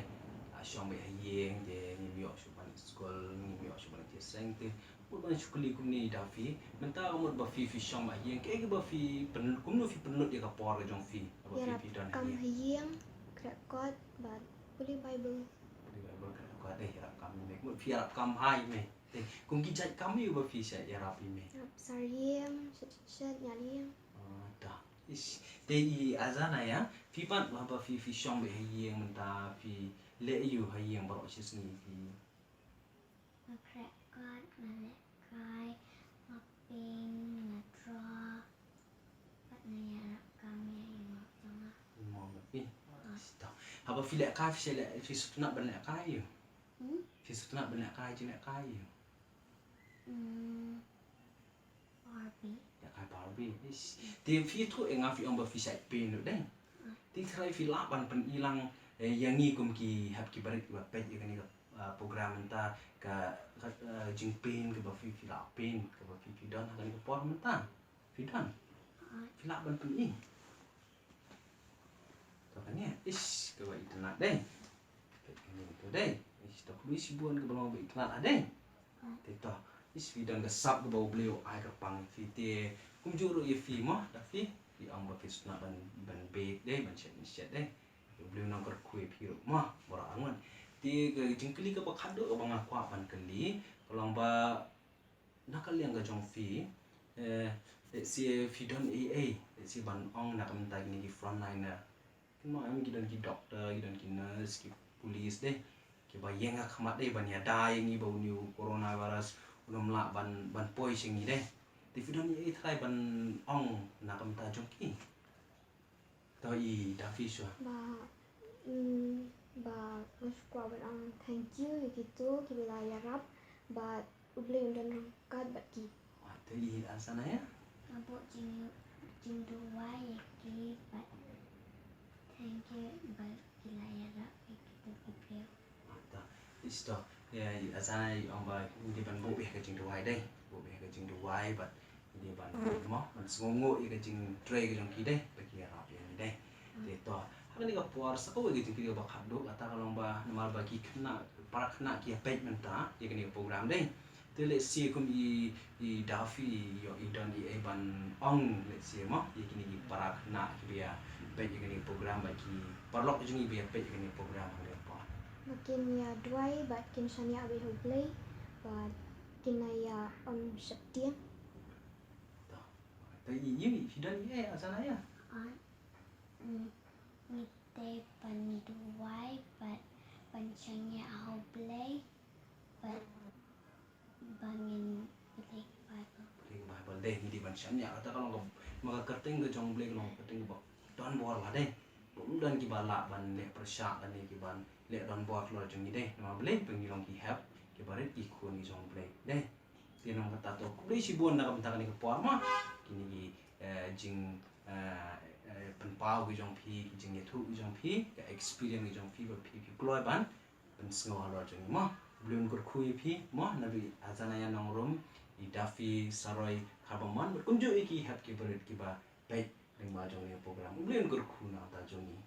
Ïa shong ha ïing te ngim ïoh shuh ban leit skul, ngim ïoh shuh ban leit jingïaseng te Mut ban shu kylli kumne i Dafi, mynta ka mut ba phi, phi shong ha ïing, kaei kaba phi pyn-, kumno phi pynlut ïa ka por ka jong phi? Ba phi, phi don ha ïing. Ïarap kam ha ïing, khreh kot, bad pule Bible. Pule Bible, khreh kot, eh, ïarap kam me. Mut phi ïarap kam ha ïing me. Eh, kum ki jait kam aïu ba phi shait ïarap ïa me? Ïarap sar ïing, shet, shet, shet, ñiad ïing. Ah, ta. Ish. Te i Azanaya, phi pat ba, ba phi, phi shong beit ha ïing mynta phi leh aïu ha ïing baroh shi sngi phi? Nga khreh kot, nga lehkai, nga paint, nga draw. Ba phi lehkai, phi leh, phi sngewtynnat ban lehkai ïa u? Hmm? Phi sngewtynnat ban lehkai, jin lehkai ïa u? Hmm. Barbie. Lehkai Barbie. Ish. Te phi ïathuh ïa nga, phi ong ba phi shait paint ruh dei. Hmm. Te tharai phi lah ban pyni lang, eh, ïa ngi kum ki hep ki barit kiba peit ïa kane ka, ah, program mynta ka, ka, ah, jingpaint kaba phi, phi lah paint, kaba phi, phi don ha kane ka por mynta. Phi don? Phi lah ban pyni? To kane, ish, kaba itynnat dei. Peit kane to dei. Ish, to khublei shibun kaba long ba itynnat dei. Te to, ish, phi don ka sap kaba U Blei u ai kyrpang ïa phi te. Kumjuh ruh ïa phi mo, da phi, phi ong ba phi sngewtynnat ban, ban bake dei, ban shet, ban shet dei. U Blei un nang kyrkhu ïa phi ruh mo, baroh arngut. Te ka jingkylli kaba khatduh kaba nga kwah ban kylli, ka long ba na ka liang ka jong phi, eh, let's say phi don ei ei, let's say ban ong na ka bynta kine ki frontliner. Kin ong em ki don ki doctor, ki don ki nurse, ki police dei. Kiba ïeng ha khmat dei ban ïada ïa ngi ba une u coronavirus un ym lah ban, ban poi sha ngi dei. Te phi don ei ei tharai ban ong na ka bynta jong ki? To i da phi shuwa. Ba, mm, ba nga shu kwah ban ong thank you ïa kito kiba la ïarap, bad U Blei un don ryngkat bad ki. Ah, to i Azana ïa? Nga buh jing, jingduwai ïa ki bad thank you ba ki la ïarap ïa kito ki briew. Isto, ïa, ïa, Azana i ong ba ngi dei ban buh beit ka jingduwai dei. Buh beit ka jingduwai bad ngi dei ban mo, ban sngewnguh ïa ka jingtrei ka jong ki dei, ba ki ïarap ïa ngi dei. Te to, ha kane ka por sa kawei ka jingkylli kaba khatduh, kata ka long ba namar ba ki khynnah, para khynnah ki ïa peit mynta ïa kane ka program dei. Te let's say kum i, i da phi, ïoh i don ei ei ban ong, let's say mo, ïa kine ki para khynnah kiba ïa peit ïa kane ka program, ba ki paralok jong ngi ba ïa peit ïa kane ka program ha kane ka por. Ba kin ïa duwai bad kin shaniah beit ha U Blei bad kin ïa ym sheptieng. To. To i, i, i don ei ei Azana ïa? Ngi dei ban duwai bad ban shaniah ha U Blei bad ba ngin pule Baibl. Pule Baibl dei, ngi dei ban shaniah, kata ka long ka, ma ka kyrteng ka jong U Blei ka long ka kyrteng kaba don bor bha dei. Bym don kiba lah ban leh pyrshah lane kiban leh donbor halor jong ngi dei. Namar balei? Ba ngi long ki hep, ki barit, ki khun ki jong U Blei dei. Te namar kata to khublei shibun na ka bynta kane ka por mo. Kine ki, eh, jing, eh, eh, pynpaw ki jong phi, ki jingïathuh ki jong phi, ka experience ki jong phi ba phi, phi kloi ban pynsngew halor jong ngi mo. U Blei un kyrkhu ïa phi mo, na bynta Azana ïa Nongrum, i Daffy Saroi Kharbaman, bad kumjuh ïa ki hep ki barit kiba peit lyngba jong kane ka program. U Blei un kyrkhu na ka bynta jong ngi.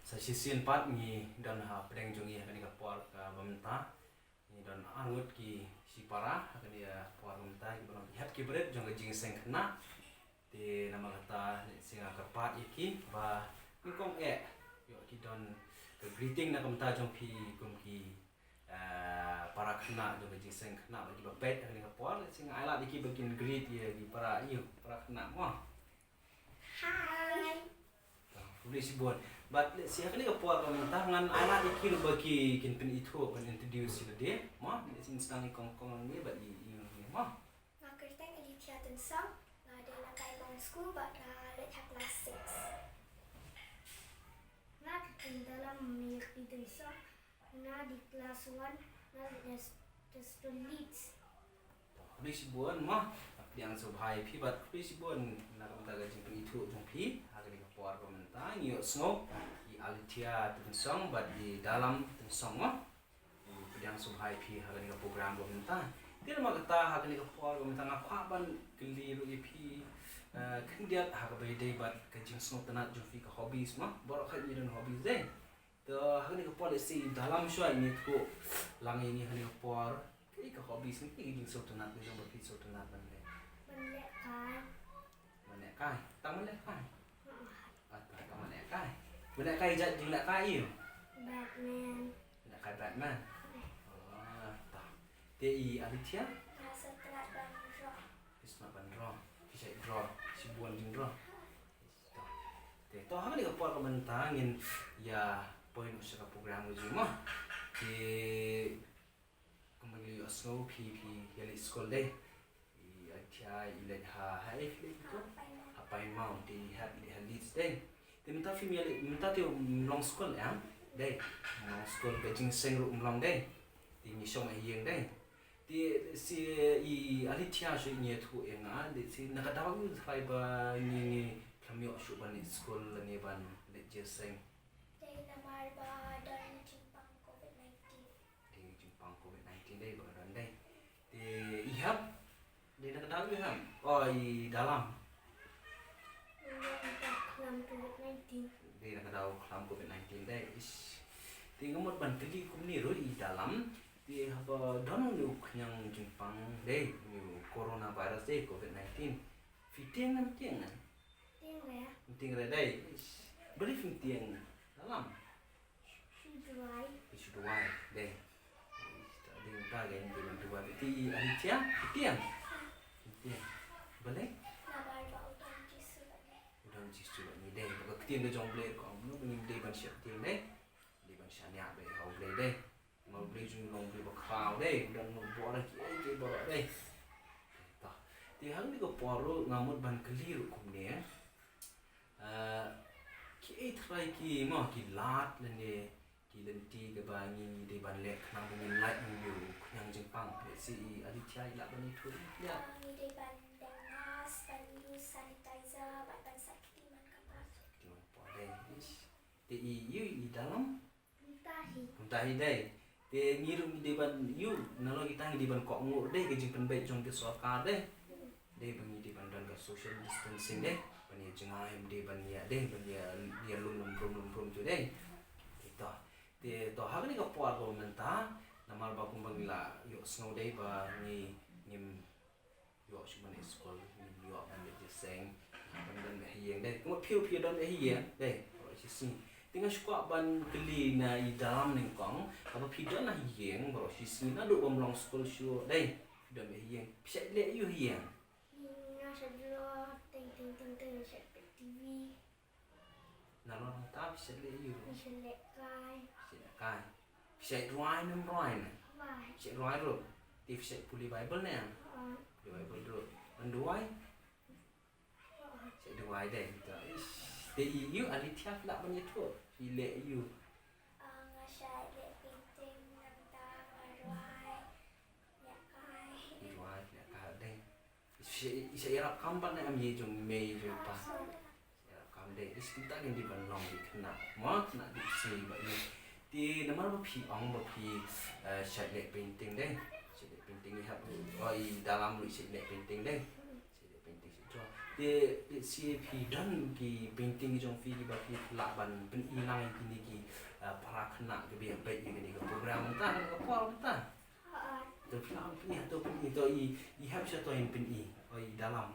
Sa shisien pat ngi don ha pdeng jong ngi ha kane ka por kaba mynta. Ngi don arngut ki shipara ha kane ka por kaba mynta, kiba long ki hep ki barit jong ka jingïaseng khynnah. Te namar kata, lehse nga kyrpad ïa ki ba nyngkong eh ïoh ki don ka greeting na ka bynta jong phi kum ki, eh, para khynnah jong ka jingïaseng khynnah, ba kiba peit ha kane ka por, lehse nga ai lad ïa ki ba kin greet ïa ki para, ïa para khynnah mo. Hi. Khublei shibun. Bad lehse ha kane ka por kaba mynta ngan ai lad ïa ki ruh ba ki kin pynithuh, ban introduce ïa lade mo, lehse ngin sdang ïa kong kong ngi bad ïa, ïa ngi mo. Nga kyrteng Alithia Tynsong, nga dei na Kaimong School bad nga leit ha class six. Nga kyrteng Dalam Mary Tynsong, nga dei class one, nga leit na Teston Leeds. Khublei shibun mo, pdiang sngewbha ïa phi bad khublei shibun na ka bynta ka jingpynithuh jong phi ha kane ka por kaba mynta. Ngi ïohsngew i Alithia Tynsong bad i Dalam Tynsong mo. Pdiang sngewbha ïa phi ha kane ka program ba mynta. Te namar kata ha kane ka por ba mynta nga kwah ban kylli ruh ïa phi, eh, khyndiat ha kaba ïadei bad ka jingsngewtynnat jong phi, ka hobbies mo. Baroh khat ngi don hobbies dei. To ha kane ka por lehse Dalam shuwa, ïathuh lang ïa ngi ha kane ka por, kaei ka hobbies ne kaei ka jingsngewtynnat ka jong ba phi sngewtynnat ban leh? Ban lehkai. Ban lehkai. Tang ban lehkai. Ah, to, tang ban lehkai. Ban lehkai jait jinglehkai ïa u? Batman. Lehkai Batman. Oh, to. Te i Alithia? Nga sngewtynnat ban draw. Phi sngewtynnat ban draw. Phi shait draw shibun jingdraw. To. Te to ha kane ka por kaba mynta ngin ïa poi noh sha ka program ka jong ngi mo. Te kumba ngi la ïohsngew phi, phi ïa leit skul dei. I Alithia i leit ha, ha ei phi leit to? Ha Bai Maw, te i hap i dei ha Leeds dei. Te mynta phim ïa leit, mynta te ym long skul em? Dei. Ym long skul, ka jingseng ruh ym long dei. Te ngi shong ha ïing dei. Te si i Alithia shu ïathuh ïa nga, te si na ka daw ïa u trai ba ngi ngi khlem ïoh shuh ban leit skul lane ban leit jingïaseng. Dei namar ba don jingpang covid nineteen. Dei jingpang covid nineteen dei ba don dei. Te i hap. Dei na ka daw i hap. Oh, i Dalam. Dei na ka daw khlam covid nineteen dei. Ish. Te nga mut ban kylli kumne ruh i Dalam. Te haba don une u khñiang jingpang dei, une u coronavirus dei, covid nineteen. Phi tieng ne ym tieng ne? Tieng re. Ym tieng re dei. Ish. Balei phim tieng Dalam? Shu duwai. Shu duwai dei. Dei mynta ka dei ban duwai. Te i Alithia, phi tieng? Phi tieng. Balei? Namar ba u don Jisu bad ngi. U don Jisu bad ngi dei. Ba ka ktien ka jong U Blei ka ong ba ngim dei ban sheptieng dei. Dei ban shaniah beit ha U Blei dei. Namar U Blei jong ngi u long U Blei bakhraw dei, u don bor kiei kiei baroh dei. To. Te hangne ka por ruh nga mut ban kylli ruh kumne. Eh, kiei trai ki mo ki lad lane ki lynti kaba ngi dei ban leh khnang ba ngin lait ïa u khñiang jingpang. Lehse i Alithia i lah ban ïathuh ïa. Ngi dei ban wear mask, ban use sanitizer, bad ban sait kti man ka por. Kti man ka por dei. Ish. Te i ïa i Dalam. Kumta hi. Kumta hi dei. Te ngi ruh ngi dei ban ïa, nalor kita ngi dei ban kohnguh dei ka jingpynbeit jong ki sorkar dei. Dei ba ngi dei ban don ka social distancing dei. Ban ïa jngai ym dei ban ïa dei ban ïa, ïa lum lum brum lum brum tu dei. Te to. Te to ha kane ka por ba mynta namar ba kumba ngi la ïohsngew dei ba ngi ngim ïoh shuh ban leit skul, ngim ïoh ban leit jingïaseng, ban don beit ha ïing dei. Kumba phi ruh phi don beit ha ïing dei, baroh shisngi. Te nga shu kwah ban kylli na i Dalam nyngkong, haba phi don ha ïing baroh shisngi naduh bym long skul shuh dei, phi don beit ha ïing. Phi shait leh aïu ha ïing? Nga shait leh teng teng teng teng, shait peit T V. Nalor mynta phi shait leh aïu? Phi shait lehkai. Phi shait lehkai. Phi shait rwai ne ym rwai ne? Rwai. Phi shait rwai ruh. Te phi shait pule Baibl ne em? Pule Baibl ruh. Ban duwai? Shait duwai dei. Te i ïa u Alithia phi lah ban ïathuh? Phi leh aïu? Ah, nga shait leh painting, nangta nga rwai, lehkai. Phi rwai, phi lehkai dei. Sa, sa ïarap kam pat ne em ïa jong mei jong pa. Sa ïarap kam dei. Is kumta kin dei ban long dei khynnah. Mo khynnah dei sngi ba ïa. Te namar ba phi ong ba phi, eh, shait leh painting dei. Shait leh painting ïa hap. Oh, i Dalam ruh shait leh painting dei. Shait leh painting shait draw. Te, te shi phi don ki painting ki jong phi kiba phi lah ban pyni lang ïa kine ki, eh, para khynnah kiba ïa peit ïa kine ki program mynta, ka por mynta. To phi lah ban pyni, to pyni, to i, i hap sha to in pyni. Oh, i Dalam.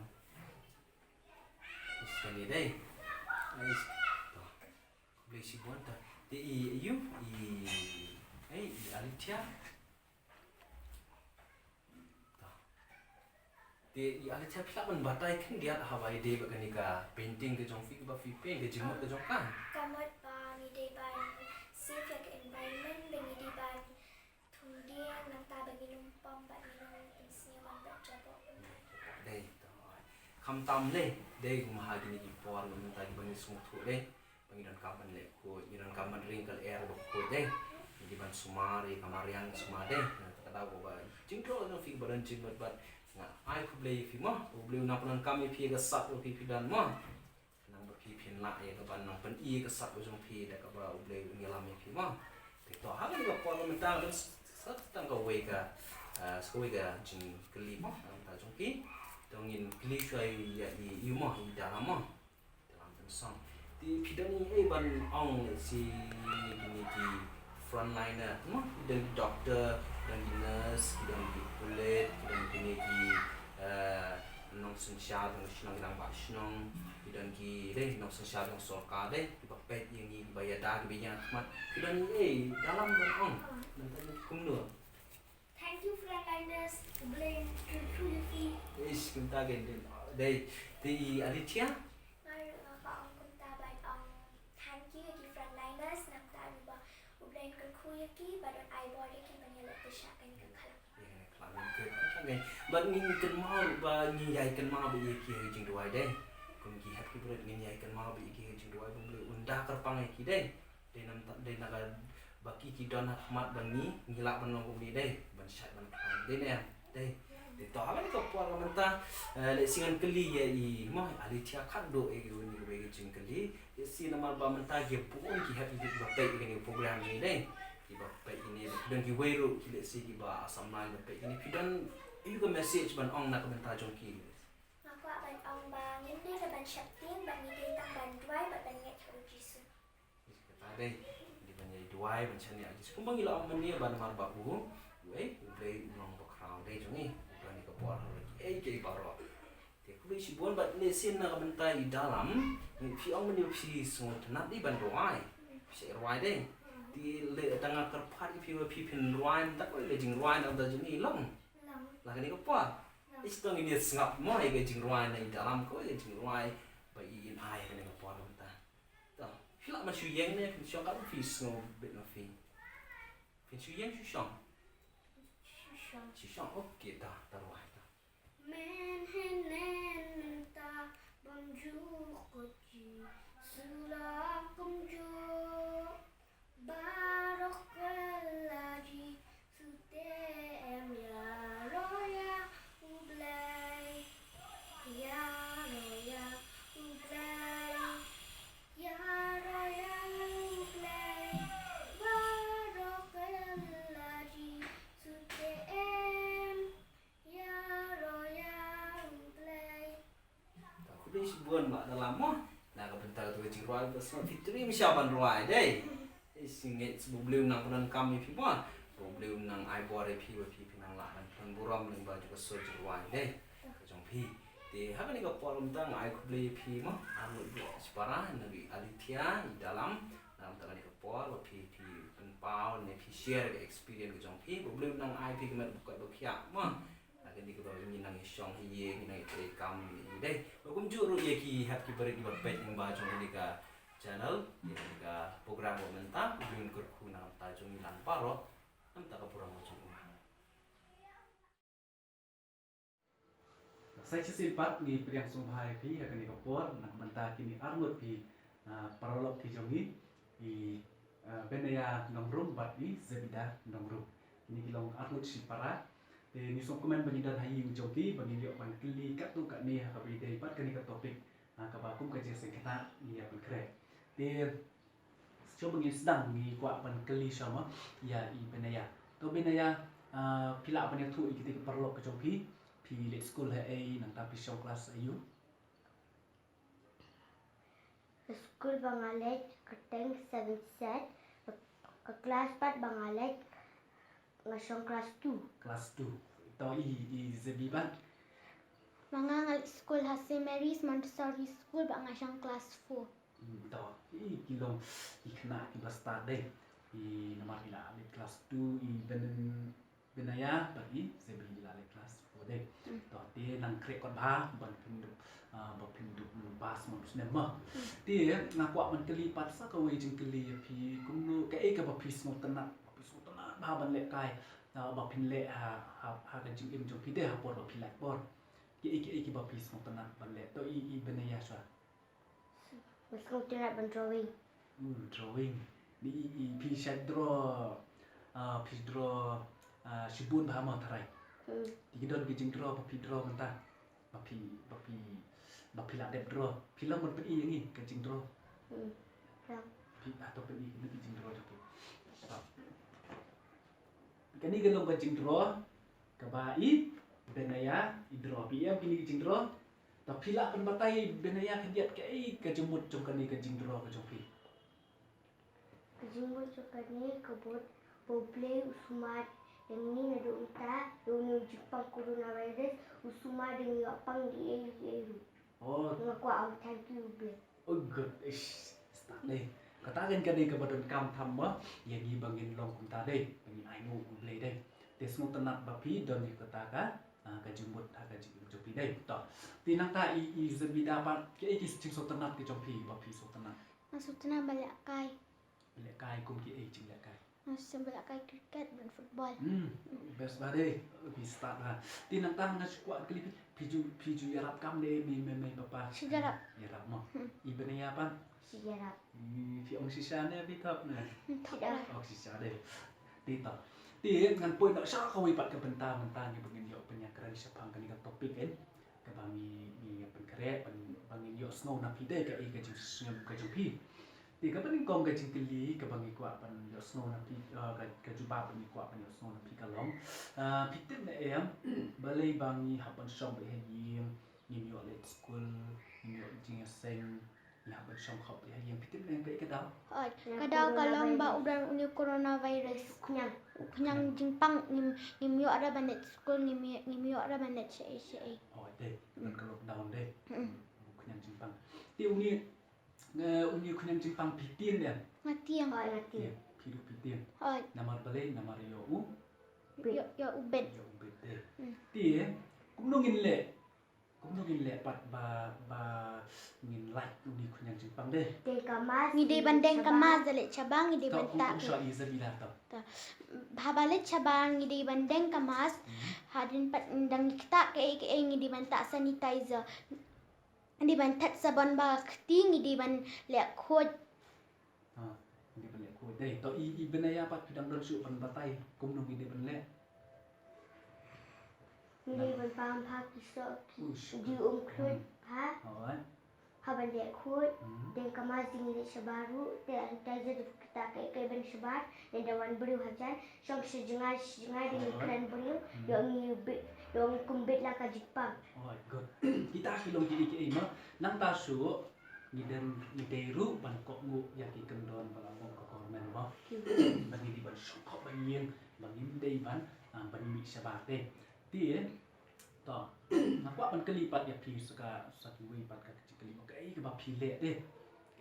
Is kane dei. Is to. Khublei shibun to. Te i, i, i, ei, i Alithia. To. Te i Alithia phi lah ban batai khyndiat haba ïadei bad kane ka painting ka jong phi kaba phi paint, ka jingmut ka jong ka. Ka mut ba ngi dei ban save ïa ka environment, ba ngi dei ban thung dieng, nangta ba ngin ym pom bad ngin ym pynsniew ban peit jaboh. Dei to. Khamtam lei, dei kum ha kine ki por mynta kiba ngi sngewthuh dei. Ba ngi donkam ban leh khuid, ngi donkam ban ring ka lyer ba khuid dei. Ngi dei ban sumar ïa ka mariang sumar dei. Nangta ka daw ba jingthoh jong phi ba don jingmut bad nga ai khublei ïa phi mo. U Blei un nang pyndonkam ïa phi ïa ka sap ba phi phi don mo. Nang ba phi phin lah ïa ka ban nang pyni ïa ka sap ba jong phi da kaba U Blei un ïalam ïa phi mo. Te to ha kane ka por mynta don sa tang kawei ka, ah, sa kawei ka jingkylli mo. Nangta jong phi to ngin kylli shuwa ïa i, i mo, i Dalam mo. Te lam pynsong. Te phi don ei ei ban ong shi kine ki frontliner mo, ki don ki doctor, ki don ki nurse, ki don ki pulit, ki don kine ki, eh, nongsynshar jong shnong, ki rangbah shnong, ki don ki dei nongsynshar jong sorkar dei, kiba peit ïa ngi, kiba ïada, kiba ïakhmat. Phi don ei ei Dalam ban ong, ban tang kumno? Thank you, frontliners. U Blei un kyrkhu ïa phi. Ish, kumta kein dei. Dei, te i Alithia? Nga ruh nga kwah ong kumta ban ong thank you ïa ki frontliners, nangta ruh ba U Blei un kyrkhu ïa ki, bad un ai bor ïa ki ban ïaleh pyrshah kane ka khlam. Ïa kane ka khlam, ïa kane ka khlam. Bad ngin kynmaw ruh ba ngin ïai kynmaw ba ïa ki ha ka jingduwai dei. Ki hep ki bret ngin ïai kynmaw ba ïa ki ha jingduwai ba U Blei un da kyrpang ïa ki dei. Dei nam dei na ka ba ki ki don ha khmat ba ngi ngi lah ban long kumne dei ban shait ban kyrpang dei ne em dei. Dei to ha kane ka por ka mynta lehse ngan kylli ïa i mo Alithia khatduh ïa ki uni ka ba ïa ki jingkylli. Lehse namar ba mynta ki bun ki hep ki bret ba peit ïa kane ka program ne dei. Ki ba peit ïa ne don ki wei ruh ki lehse ki ba Assam Line ba peit ïa ne phi don ïa ka message ban ong na ka bynta jong ki. Nga kwah ban ong ba ngin dei ban sheptieng bad ngin dei tang ban duwai bad ban ngeit ha U Jisu. Kata dei, dei ban ïai duwai ban shaniah ha U Jisu. Kumba ngi la ong mynne ba namar ba u, u ei, U Blei u long bakhraw dei jong ngi. U don ïa ka bor ha kiei kiei baroh. Te khublei shibun bad lehse na ka bynta i Dalam, phi ong mynne phi sngewtynnat dei ban duwai. Phi shait rwai dei. Te leh tang nga kyrpad ïa phi ba phi phin rwai mynta ko ïa ka jingrwai na ka bynta jong ngi long. La kane ka por. Ish to ngin ïa sngap mo ïa ka jingrwai na i Dalam ko ïa ka jingrwai ba i in ai kane ka por mynta. To phi lah ban shu ïeng ne phin shong ka phi sngew bit ma phi. Phin shu ïeng shu shong. Shu shong. Shu shong. Okay ta ta rwai ta. Men henen mynta bym ju kut ji sula kumjuh. Baroh ka la ji sute em ïaroh ïa U Blei. Ïaroh ïa U Blei. Ïaroh ïa U Blei. Baroh ka la ji sute em. Ïaroh ïa U Blei. Ta khublei shibun Bah Dalam mo. Na ka bynta ka tu ka jingrwai ba sngewthuh trim sha ban rwai dei. Sngewbha U Blei u nang pyndonkam ïa phi mo. U Blei u nang ai bor ïa phi ba phi phin nang lah ban pynburom lyngba jong ka sur jingrwai dei. Ka jong phi. Te ha kane ka por mynta nga ai khublei ïa phi mo. Arngut Bah Shipara na i Alithia i Dalam. Na ka bynta kane ka por ba phi phi pynpaw ne phi share ka experience ka jong phi. Ba U Blei u nang ai phi ka met ba koit ba khiah mo. Ha kane kaba ngi nang ïashong hi ïa ngi nang ïa trei kam ngi dei. Ba kumjuh ruh ïa ki hep ki barit kiba peit lyngba jong kane ka channel ïa kane ka program ba mynta U Blei un kyrkhu na ka bynta jong ngi lang baroh na ka bynta ka burom ka jong u. Sa shisien pat ngi pdiang sngewbha ïa phi ha kane ka por na ka bynta kine arngut ki paralok ki jong ngi. I Benaya Nongrum bad i Zebida Nongrum. Kine ki long arngut shipara. Te ngi sngewkmen ba ngi don ha ïing jong ki ba ngi ïoh ban kylli katto katne ha kaba ïadei bad kane ka topic kaba kum ka jingsngewkmen ngi ïa pynkhreh. Te shuwa ba ngi sdang ngi kwah ban kylli shuwa ma ïa i Benaya. To Benaya, phi lah ban ïathuh ïa kita ki paralok ki jong phi. Phi leit skul ha ei nangta phi shong klas aïu? Ka skul ba nga leit ka teng seven set, ka klas pat ba nga leit nga shong klas two. Klas two. To i i Zebi ban. Ma nga nga leit skul ha Saint Mary's Montessori School ba nga shong klas four. To i ki long i khynnah kiba stad dei. I namar i la leit klas two i ben Benaya bad i Zebi i la leit klas four dei. To te nang khreh kot bha ban pyndup ba pyndup pass mon snem ma. Te nga kwah ban kylli pat sa kawei jingkylli ïa phi kumno kaei kaba phi sngewtynnat ba phi sngewtynnat bha ban lehkai ba phin leh ha ha ka jingim jong phi dei ha por ba phi lait bor. Kaei kaei kiba phi sngewtynnat ban leh to i i Benaya sha. Nga sngewtynnat ban drawing. Hmm, drawing. Ni i i phi shait draw. Ah, phi draw ah, shibun bha mo tharai. Hmm. Ki don ki jingdraw ba phi draw mynta. Ba phi ba phi ba phi la dep draw. Phi long ban pyni ïa ngi ka jingdraw. Hmm. Phi ha to pyni ïa ngi ka jingdraw jong phi. Kane ka long ka jingdraw kaba i Benaya i draw. Phi em kine ka jingdraw. Te phi lah ban batai Benaya khyndiat kaei ka jingmut jong kane ka jingdraw ka jong phi. Ka jingmut jong kane ka mut ba U Blei u sumar ïa ngi naduh mynta ïa une u jingpang coronavirus u sumar ïa ngi ïa pang kiei kiei ruh. Oh. Nga kwah ong thank you U Blei. Oh good. Ish. Start dei. Kata kan ka dei kaba donkam tham ba ïa ngi ba ngin long kumta dei ba ngin ai nguh U Blei dei. Te sngewtynnat ba phi don ïa kata ka ka jingmut ha ka jingim jong phi dei. To. Te nangta i i Zebida pat kaei ki jingsngewtynnat ki jong phi ba phi sngewtynnat? Nga sngewtynnat ba lehkai. Ba lehkai kum kiei jinglehkai? Nga sngewtynnat ba lehkai cricket bad football. Hmm. Best ba dei. Phi start ha. Te nangta nga shu kwah kylli phi Phi ju, phi ju ïarap kam ne, mei, mei, mei, papa? Shu ïarap. Ïarap mo. Hmm. I Benaya pat? Shu ïarap. Hmm, phi ong shisha ne phi thok ne? Hmm, thok. Shisha. Ong shisha de. Te to. Te ngan poi noh sha kawei pat ka bynta mynta ngi ba ngin ïoh pynïakren shaphang kane ka topic, eh. Kaba ngi, ngi pynkhreh, ban, ba ngin ïohsngew na phi de kaei ka jingsngewthuh ka jong phi. Te kaba nyngkong ka jingkylli kaba ngi kwah ban ïohsngew na phi, ah, ka, ka jubab ba ngi kwah ban ïohsngew na phi ka long. Ah, phi tip ne em, balei ba ngi hap ban shong beit ha ïing, ngim ïoh leit skul, ngim ïoh jingïaseng, ngi hap ban shong khop beit ha ïing, phi tip ne em kaei ka daw? Hooid, ka daw ka long ba u don une u coronavirus. U khñiang. U khñiang jingpang, ngim, ngim ïoh ruh ban leit skul, ngim, ngim ïoh ruh ban leit shaei shaei. Hooid, dei, u don ka lockdown dei. Hmm. U khñiang jingpang. Te une Nga, une u khñiang jingpang phi tieng ne em? Nga tieng. Hooid, nga tieng. Tieng, phi ruh phi tieng. Hooid. Namar balei, namar ïoh u? Bit. Ïoh, ïoh u bit. Ïoh u bit, eh. Hmm. Te, kumno ngin leh? Kumno ngin leh pat ba, ba ngin lait une u khñiang jingpang de? Deng ka mask. Ngi dei ban deng ka mask da leit shabar, ngi dei ban tah. To, kum, kum shuwa i Zabida to. To. Haba leit shabar ngi dei ban deng ka mask. Hmm. Hadien pat dang ngi ktah kaei kaei ngi dei ban tah sanitizer. Ngi dei ban thad sabon ba kti, ngi dei ban leh khuid. Ha, ngi dei ban leh khuid. Dei, to i, i Benaya pat phi dang don shuh ban batai kumno ngi dei ban leh. Ngi dei ban pang bha ki soh ki, uish, di um khlud bha. Alright. Ha ban leh khuid, hmm, deng ka mask, dei leit shabar ruh, te sanitizer, da phi ktah kaei kaei ban shabar, lada wan briew hajan. Shong sha jngai, sha jngai da ngi kren briew, hmm, ïoh ngi bit, ïoh ngi kum bit la ka jingpang. Alright, good. Kita ki long kiei kiei mo. Nangta shuh, ngi dei, ngi dei ruh ban kohnguh ïa ki kyndon ba la long ka government mo. Ba ngi dei ban shong khop ha ïing, ba ngim dei ban, ah, ban mih shabar te. Te, to, nga kwah ban kylli pat ïa phi sa ka, sa kiwei pat ka jingkylli mo, kaei kaba phi leh te.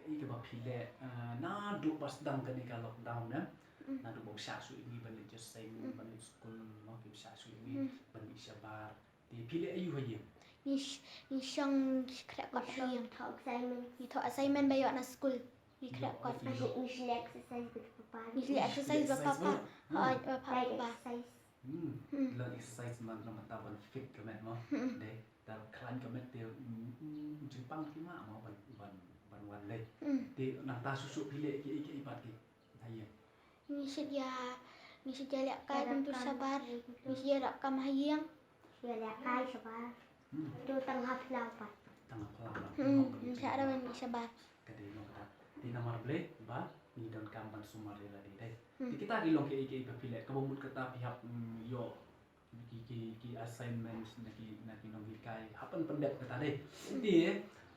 Kaei kaba phi leh, ah, naduh ba sdang kane ka lockdown ne. Mm. Naduh ba ym shah shuh ïa ngi ban leit jingïaseng, mm, ban leit skul, mo, kim shah shuh ïa ngi, mm, ban mih shabar. Te phi leh aïu ha ïing? Ngi sh-, ngi shong khreh kot ha ïing. Ngi thoh assignment. Ngi thoh assignment ba ïoh na skul. Ngi khreh kot. Ngi, ngi shu leh exercise bad papa. Ngi shu leh exercise bad papa. Hooid, bad papa. Exercise. Hmm. Hmm. Leh exercise man, namar ta ban fit ka met mo. Hmm. Dei, ta khlaiñ ka met te, mm, mm, jingpang ki ma mo ban, ban, ban wan dei. Hmm. Te nangta shuh shuh phi leh kiei kiei pat ki ha ïing? Ngi shait ïa, ngi shait ïa leh kai bynta shabar, ngi shait ïa rap kam ha ïing. Ïa leh kai shabar. Hmm. To tang ha phyllaw pat. Tang ha phyllaw pat. Hmm, ngi shait ruh ban mih shabar. Ka dei mo kata. Te namar balei ba ngi donkam ban sumar ïa lade dei. Hmm. Te kita ki long kiei kiei ba phi leh, kaba mut kata phi hap, mm, ïoh ki, ki, ki assignments na ki, na ki nonghikai, hap ban pyndep kata dei. Hmm. Te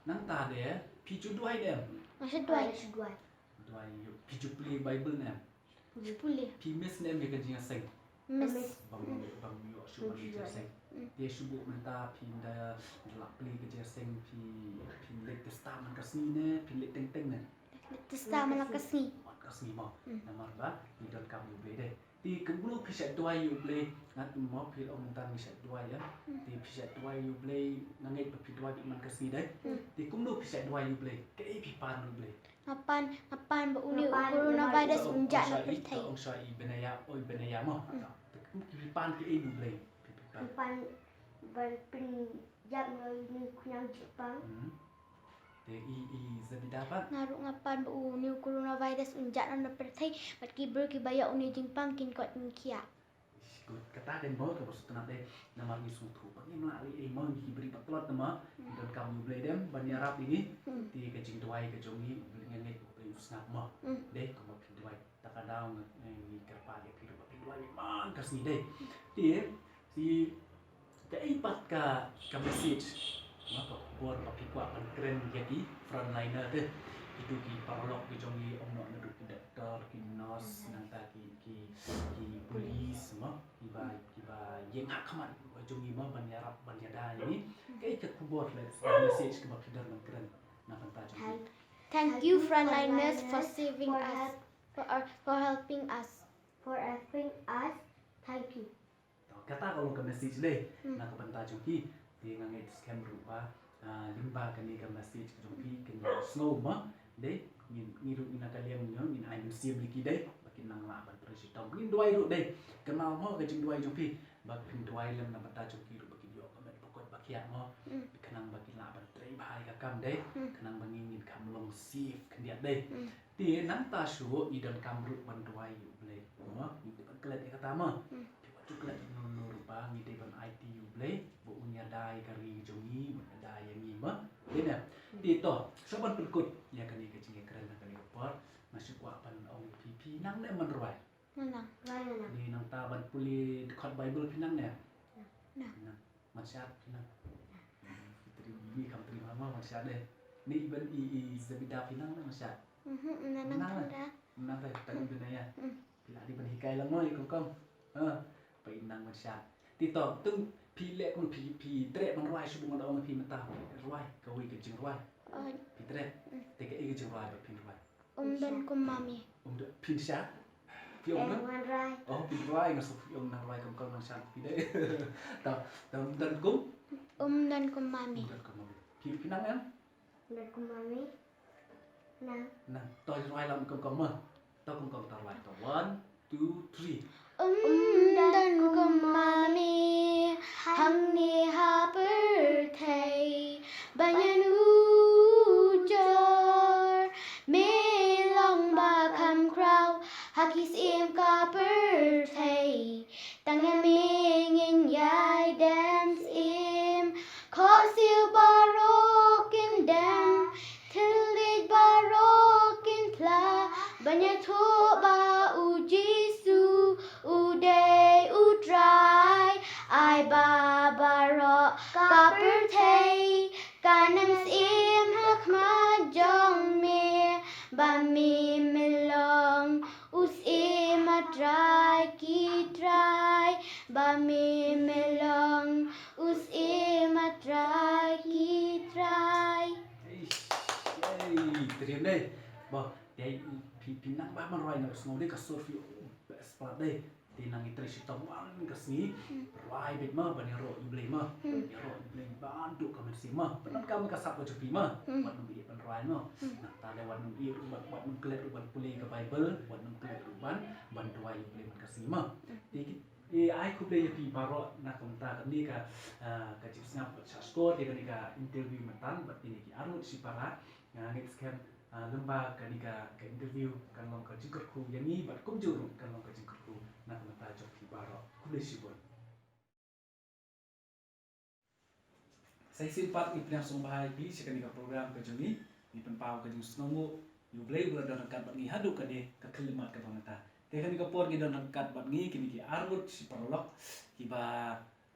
nangta de phi ju duwai ne em? Nga shu duwai. Nga shu duwai. Duwai, phi ju pule Bible ne em? Ju pule. Phi miss ne em ïa ka jingïaseng? Miss. Bym, bym ïoh shuh ban leit jingïaseng. Mm. Te shu buh mynta phin da, da lah plie ka jingïaseng, phi, phin leit testa man ka sngi ne, phin leit teng teng ne? Leit testa man la ka sngi. Man ka sngi mo. Mm. Namar ba ngi donkam ïa U Blei dei. Te kumno phi shait duwai ïa U Blei? Nga tip mo phi ong mynta ngi shait duwai ïa. Mm. Te phi shait duwai ïa U Blei, nga ngeit ba phi duwai beit man ka sngi dei. Mm. Te kumno phi shait duwai ïa U Blei? Kaei phi pan ïa U Blei? Nga pan, nga pan ba une u coronavirus un jah na pyrthei. Ong shuwa i Benaya, oi Benaya mo. Mm. Phi pan kaei na U Blei? Phi pan ban pynjah na une u khñiang jingpang. Mm. Te i, i Zabida pat? Nga ruh nga pan ba une u coronavirus un jah na pyrthei bad ki briew kiba ïoh une u jingpang kin koit kin khiah. Ish, good. Kata dei mo kaba sngewtynnat dei, namar ngi sngewthuh ba ngim lah leh ei mo, ngi ki briew ba tlot mo. Mm. Ngi donkam U Blei dei ban ïarap ïa ngi. Mm. Te ka jingduwai ka jong ngi, U Blei, nga ngeit U Blei u sngap mo. Mm. Dei kumba phi duwai. Ta ka daw ngi, ngi kyrpad ïa phi ruh ba phin duwai man ka sngi dei. Te Te kaei pat ka, ka message, ma, ka khubor ba phi kwah ban kren ïa ki frontliner te. Kito ki paralok ki jong ngi, ym noh naduh ki doctor, ki nurse, nangta ki, ki, ki police, ma, kiba, kiba ïeng ha khmat jong ngi, ma, ban ïarap, ban ïada ïa ngi. Kaei ka khubor, like, message kaba phi don ban kren na ka bynta jong ngi? Thank you, frontliners, for saving us, for, uh, for helping us. For helping us. Thank you. To, kata ka long ka message dei, hmm, na ka bynta jong phi. Te nga ngeit skhem ruh ba, ah, lyngba kane ka message ka jong phi, kin ïohsngew ma, dei, ngin, ngi ruh ngi na ka liang ngi, ngin ai mynsiem ïa ki dei, ba kin nang lah ban trei shitom. Ngin duwai ruh dei, kynmaw mo ka jingduwai jong phi, ba phin duwai lem na bynta jong ki ruh ba kin ïoh ka met ba koit ba Ïa mo, khnang ba kin lah ban trei bha ïa ka kam dei, khnang ba ngin ngin kham long safe khyndiat dei. Te nangta shuh ngi donkam ruh ban duwai ïa U Blei. Mo, ngi dei ban klet ïa kata mo. Te wat ju klet ïa no no ruh ba ngi dei ban aiti ïa U Blei ba un ïada ïa ka ri jong ngi, un ïada ïa ngi mo. Dei ne? Te to, shuwa ban pynkut ïa kane ka jingïakren ha kane ka por, nga shu kwah ban ong ïa phi, phi nang ne ban rwai? Nang. Ni nangta ban pule dkhot Baibl phi nang ne? Nang. Nang. Ban shad phi nang. Phi trim, ni kam trim hangno ban shad de. Ni ban i, i Zabida phi nang ne ban shad? Mhm, nang, nang. Nang. Nang te, tang duna ïa. Phi la dei ban hikai lang mo ïa kong kong. Ha, ba i nang ban shad. Te to, tung phi leh kum phi, phi treh ban rwai shu bun da ong phi mynta. Rwai, kawei ka jingrwai. Phi treh. Te kaei ka jingrwai ba phin rwai? Um don kum mami. Um don, phin shad? Phi ong don? Wan rwai. Oh, phin rwai, nga shu phi ong nang rwai kum kong nang shad phi dei. To, to um don kum? Um don kum mami. Um don kum mami. Phi, phi nang em? Um don kum mami. Nang. Nang. To rwai lang kum kong mo. To kum kong to rwai to. One, two, three. Um don kum mami hangne ha pyrthei, ba ngan ujor, me long ba kham khraw ha ki syiem ka pyrthei. Tang ïa me ngin ïai dem syiem, khohsiew baroh kin dem, thylliej baroh kin phla, ban ïathuh ba U Jisu u dei U Trai. Ai ba baroh ka pyrthei kan ym syiem ha khmat jong me, ba me me long U Syiem a trai ki trai, ba me me long U Syiem a trai ki trai. Eish, ei, triem dei. Ba, dei, phi, phi nang ba man rwai na sngew dei ka sur phi, best part dei. Te nang ïa trei shitom wan ka sngi, rwai beit ma, ban ïaroh ïa U Blei ma. Ïaroh ïa U Blei ba duk ka mynsiem ma. Pynban ka ma ka sap ka jong phi ma. Wat nym ïa pynrwai ma. Nangta lei wat nym ïa ruh ban, wat nym klet ruh ban pule ka Baibl, wat nym klet ruh ban, ban duwai ïa U Blei man ka sngi ma. Te ki, eh, ai khublei ïa phi baroh na ka bynta kane ka, ah, ka jingsngap bad shah shkor ïa kane ka interview mynta bad kine ki arngut shipara. Nga ngeit skhem, ah, lyngba kane ka, ka interview kan long ka jingkyrkhu ïa ngi bad kumjuh ruh kan long ka jingkyrkhu na ka bynta jong phi baroh. Khublei shibun. Sa shisien pat ngi pdiang sngewbha ïa phi sha kane ka program ka jong ngi, ngi pynpaw ka jingsngewnguh ïa U Blei uba la don ryngkat bad ngi haduh kane ka khyllipmat kaba mynta. Te kane ka por ngi don ryngkat bad ngi kine ki arngut shi paralok kiba,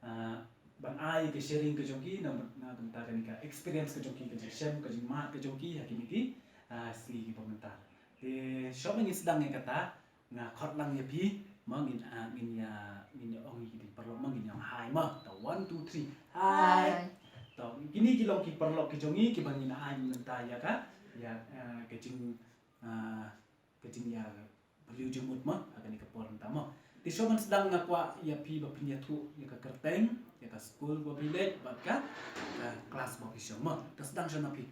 ah, ban ai ka sharing ka jong ki na, na ka bynta kane ka experience ka jong ki, ka jingshem, ka jingmad ka jong ki ha kine ki, ah, sngi kiba mynta. Te shuwa ba ngin sdang ïa kata, nga khot lang ïa phi, ma ngin, ah, ngin ïa, ngin ïa ong ïa ki paralok ma ngin ïa ong hi ma. To one, two, three. Hi. Hi. To kine ki long ki paralok ki jong ngi kiba ngin ai mynta ïa ka, ïa, ah, ka jing, ah, ka jingïa balei jingmut ma, ha kane ka por mynta ma. Te shuwa ban sdang nga kwah ïa phi ba phin ïathuh ïa ka kyrteng, ïa ka skul ba phi leit, bad ka, ka klas ba phi shong ma. Te sdang shuwa na phi.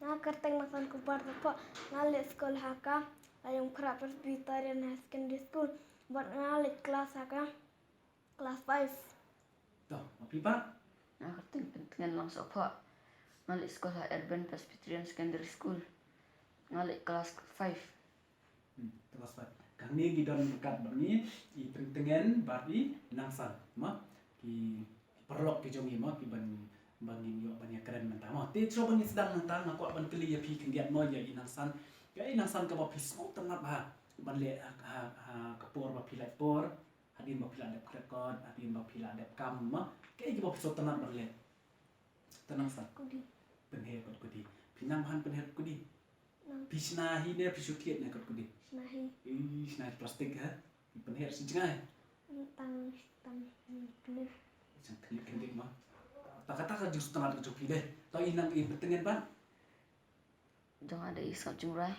Nga kyrteng Nangsan Kupar Tapoh, nga leit skul ha ka Laitumkhrah Presbyterian Higher Secondary School, bad nga leit klas ha ka klas five. To, ma phi pat? Nga kyrteng Pyntngen Langsohphoh. Nga leit skul ha Urban Presbyterian Secondary School. Nga leit klas five. Hmm, to klas five. Hangne ngi don ryngkat bad ngi i Pyntngen bad i Nangsan, ma? Ki, ki paralok ki jong ngi ma, kiban, ba ngin ïoh ban ïakren mynta ma. Te shuwa ba ngin sdang nangta nga kwah ban kylli ïa phi khyndiat ma ïa i Nangsan. Ïa i Nangsan kaba phi sngewtynnat bha ban leh ha, ha, ha ka por ba phi lait por. Hadien ba phi la dep klet kot, hadien ba phi la dep kam ma. Kaei kaba phi sngewtynnat ban leh? To Nangsan. Kutdi. Pynher kot kutdi. Phi nang ban pynher kot kutdi? Nang. Phi shna hi ne phi shu thied ne kot kutdi? Shna hi. Ih, shna hi plastik ha? Phi pynher shi jngai? Tang, tang, hmm, pynher. Shang thymmai khyndiat ma. Ta kata ka jingsngewtynnat ka jong phi dei. To i nang i Pyntngen pat? Jong nga dei i sngap jingrwai.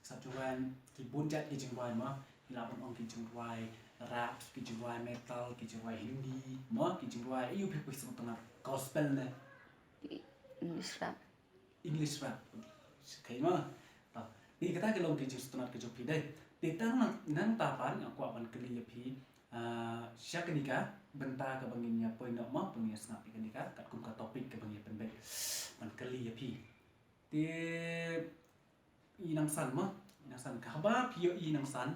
Sngap jingrwai, ki bun jait ki jingrwai ma. Ngi lah ban ong ki jingrwai rap, ki jingrwai metal, ki jingrwai Hindi ma, ki jingrwai, aïu phi phi sngewtynnat, gospel ne? English rap. English rap. Shakei ma. To, te kata ki long ki jingsngewtynnat ki jong phi dei. Te tang nang, nangta pat nga kwah ban kylli ïa phi, Ah, sha kane ka bynta kaba ngin ïa poi noh mo, ba ngin ïa sngap ïa kane ka, katkum ka topic kaba ngin ïa pynbeit ban kylli ïa phi. Te i nangsan mo, i nangsan, kaba phi ïohi nangsan,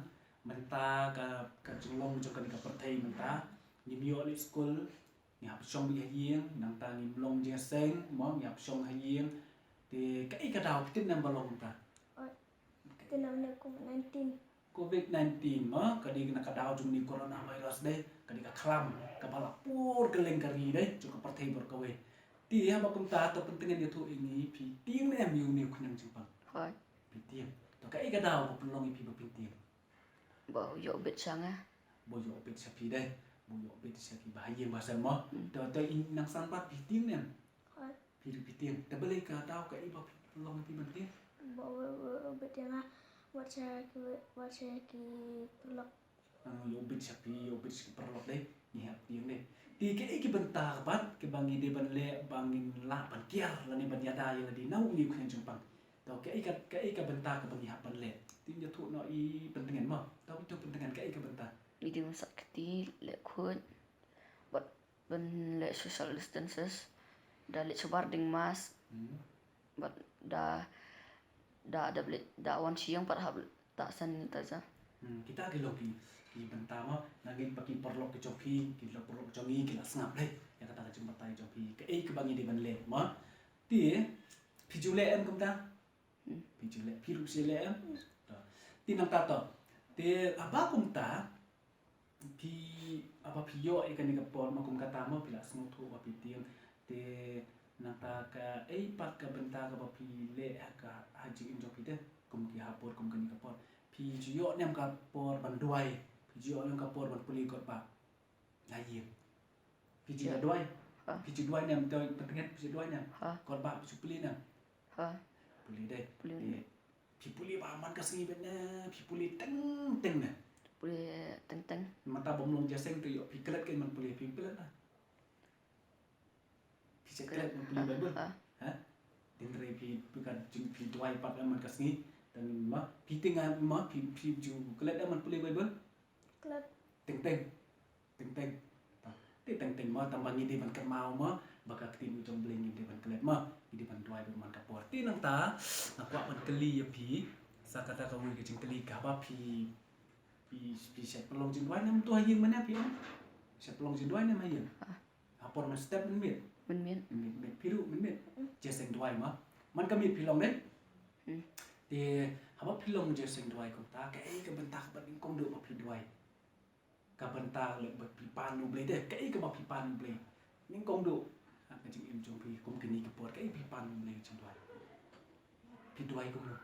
mynta ka, ka jinglong jong kane ka pyrthei mynta, ngim ïoh leit skul, ngi hap shong beit ha ïing, nangta ngim long jingïaseng mo, ngi hap shong ha ïing. Te kaei ka daw, phi tip ne em ba long mynta? Oi, phi tip ne em ne covid nineteen? Covid nineteen mo, ka dei na ka daw jong une u coronavirus de, ka dei ka khlam kaba la pur kylleng ka ri de, jong ka pyrthei baroh kawei. Te haba kumta, to pyntngen ïathuh ïa ngi, phi tieng ne em ïa une u khñiang jingpang? Hooid. Phi tieng. To kaei ka daw ba pynlong ïa phi ba phin tieng? Ba u ïoh bit sha nga. Ba u ïoh bit sha phi de, ba u ïoh bit sha phi ba ha ïing ba sem mo. Hmm. To, to i nangsan pat phi tieng ne em? Hooid. Phi ruh phi tieng. Te balei ka daw kaei ba pynlong ïa phi ban tieng? Ba u, u, u bit ïa nga, wat sha ki, wat sha ki paralok. Ah, ïoh bit sha phi, ïoh bit sha ki paralok de, ngi hap tieng de. Te kaei ki bynta pat kiba ngi dei ban leh ba ngin lah ban kiar lane ban ïada ïa lade na une u khñiang jingpang? To kaei ka, kaei ka bynta kaba ngi hap ban leh? Te ïathuh noh i pyntngen mo. To ito pyntngen kaei ka bynta? Ngi dei ban sait kti, leh khuid, bad ban leh social distances, da leit shabar dei mask. Hmm. Bad da, da, da leit, da wan sha ïing pat hap da sanitizer. Hmm, kita ki long ki, ki bynta mo, na ngin pat ki paralok ki jong phi, ki long paralok jong ngi, ki la sngap lei ïa kata ka jingbatai jong phi. Kaei kaba ngi dei ban leh mo? Te phi ju leh em kumta? Hmm. Phi ju leh, phi ruh phi leh em? To. Te nangta to. Te haba kumta, phi, haba phi ïoh ïa kane ka por mo, kum kata mo, phi la sngewthuh ba phi tieng. Te nangta kaei pat ka bynta kaba phi leh ha ka, ha jingim jong phi te, kum ki ha por kum kane ka por? Phi ju ïoh ne em ka por ban duwai? Phi ju ïoh ne em ka por ban pule kot ba ha ïing? Phi ju ïa duwai? Ha. Phi ju duwai ne em, to pyntngen, phi ju duwai ne em? Ha. Kot ba phi ju pule ne em? Ha. Pule de. Pule. Te phi pule ba man ka sngi beit ne phi pule teng teng ne? Pule teng teng. Mynta bym long jingïaseng te ïoh phi klet, kan man pule phi klet na? Phi sa klet man pule Baibl? Ha. Ha? Hynrei phi, phi ka jing phi duwai pat man ka sngi. Tang ma phi teng ma phi, phi ju klet man pule Baibl? Klet. Teng teng. Teng teng. Te teng teng mo, tang ba ngi dei ban kynmaw mo ba ka ktien ka jong U Blei ngi dei ban klet mo, ngi dei ban duwai bad man ka por. Te nangta nga kwah ban kylli ïa phi sa kata kawei ka jingkylli, kaba phi, phi, phi shait pynlong jingduwai ne em? To ha ïing mynne phi ong shait pynlong jingduwai ne em ha ïing? Ha por mynstep mynmiet? Mynmiet. Mynmiet, phi ruh mynmiet. Jingïaseng duwai mo. Man ka miet phi long ne? Hmm. Te haba phi long jingïaseng duwai kumta, kaei ka bynta kaba nyngkong duh ba phi duwai? Ka bynta leh ba phi pan U Blei te, kaei kaba phi pan U Blei? Nyngkong duh ha ka jingim jong phi kum kine ki por, kaei phi pan U Blei jingduwai? Phi duwai kumno?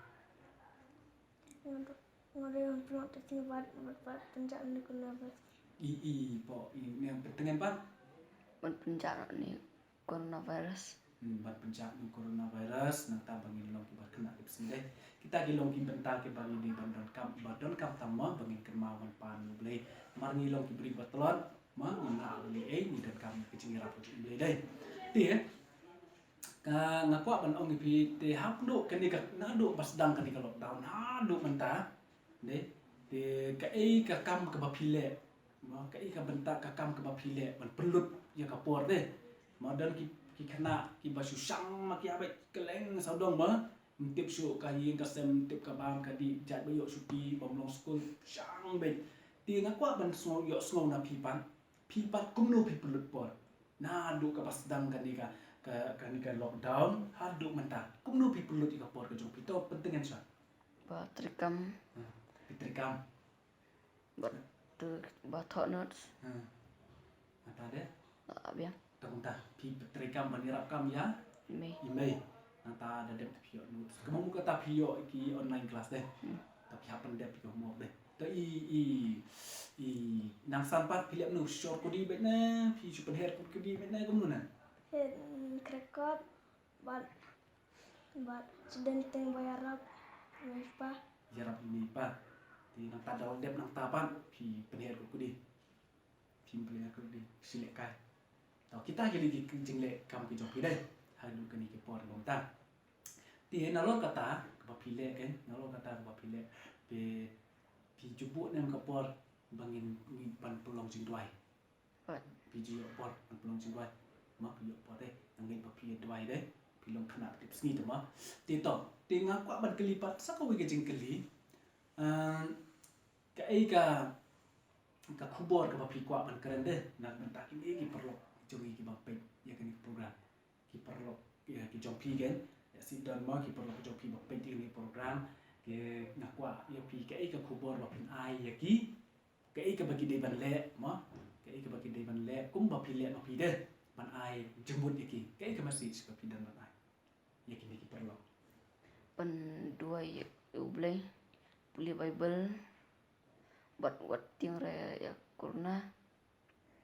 Nga dei ban pynlong test ne em bad, bad, bad pynjah ne em coronavirus? I, i, po, i, ne em pyntngen pat? Bad pynjah ne em coronavirus. Hmm, bad pynjah ne em coronavirus, nangta ba ngin long kiba khynnah dep sngi dei. Kita ki long ki bynta kiba ngi dei ban donkam, ba donkam tam mo ba ngin kynmaw ban pan U Blei. Namar ngi long ki briew ba tlot mo, ngim lah ban leh ei, ngi donkam ka jingïarap ka jong U Blei dei. Te ka, nga kwah ban ong ïa phi te, hapdeng kane ka, naduh ba sdang kane ka lockdown haduh mynta, dei, te kaei ka kam kaba phi leh? Mo, kaei ka bynta ka kam kaba phi leh ban pynlut ïa ka por te? Mo, don ki, ki khynnah kiba shu shang ma ki ïa beit kylleng sawdong mo, ym tip shuh ka ïing ka sem, ym tip ka bam ka dih, jait ba ïoh shuti, bym long skul, shang beit. Te nga kwah ban sngew, ïohsngew na phi pat, phi pat kumno phi pynlut por? Naduh kaba sdang kane ka, ka, kane ka lockdown haduh mynta, kumno phi pynlut ïa ka por ka jong phi? To pyntngen sha. Ba treikam. Hmm. Phi treikam. Ba, ba thoh notes. Hmm. Mynta de? Ah, biang. Te kumta phi treikam ban ïarap kam ïa i mei. I mei. Nangta da dep te phi ïoh notes. Kumno kata phi ïoh ki online class de? Hmm. Te phi hap pyndep ïa ki homework de. Te i, i, i nangsan pat phi leh kumno, short kudi beit ne phi shu pynher kut kudi beit ne kumno ne? Pynher, mm, krekot bad, bad shu don teng ba ïarap i mei i pa. Ïarap i mei i pa. Te nangta da dep nangta pat phi pynher kut kudi. Phim pynlong ïa ka dei shu lehkai. To kita ki dei ki jingleh kam ki jong phi dei haduh kine ki por mynta. Te nalor kata kaba phi leh, eh, nalor kata kaba phi leh, phi, phi ju buh ne em ka por ba ngin, ngin ban pynlong jingduwai. Phi ju ïoh por ban pynlong jingduwai. Mo, phi ïoh por de, nga ngeit ba phi ïa duwai de. Phi long khynnah tip sngi te mo. Te to, te nga kwah ban kylli pat sa kawei ka jingkylli. Kaei ka, ka khubor kaba phi kwah ban kren de na ka bynta kine ki paralok jong ngi kiba peit ïa kane ka program? Ki paralok, ïa ki jong phi ken, ïa si don mo, ki paralok jong phi ba peit ïa kane ka program, ki, nga kwah ïa phi, kaei ka khubor ba phin ai ïa ki, kaei kaba ki dei ban leh mo, kaei kaba ki dei ban leh, kumba phi leh ma phi de, ban ai jingmut ïa ki, kaei ka message ba phi don ban ai ïa kine ki paralok? Ban duwai ïa U Blei, pule Bible, bad wat tieng re ïa corona.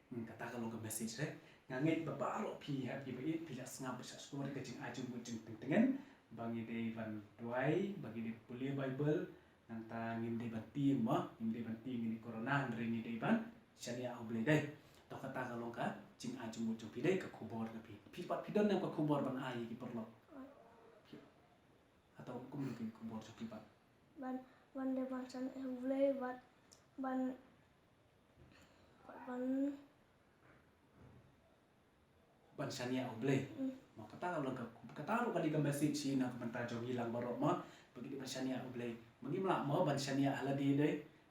Hmm, kata ka long ka message re. Nga ngeit ba baroh phi ha phi ba ïeit phi la sngap ba sha skur ka jingai jingmut jingteng teng ba ngi dei ban duwai, ba ngi dei pule Bible, nangta ngim dei ban tieng mo, ngim dei ban tieng ïa kane ka corona, hynrei ngi dei ban shaniah ha U Blei de. To kata ka long ka jingai jingmut jong phi de, ka khubor ka phi. Phi pat phi don ne em ka khubor ban ai ïa ki paralok? Hato kumno ka khubor jong phi pat? Ban, ban dei ban shaniah ha U Blei, bad ban, bad ban ban shaniah ha U Blei. Mm. Mo kata ka long ka, kata ruh ka dei ka message hi na ka bynta jong ngi lang baroh mo, ba ngi dei ban shaniah ha U Blei. Ba ngim lah mo ban shaniah ha lade de.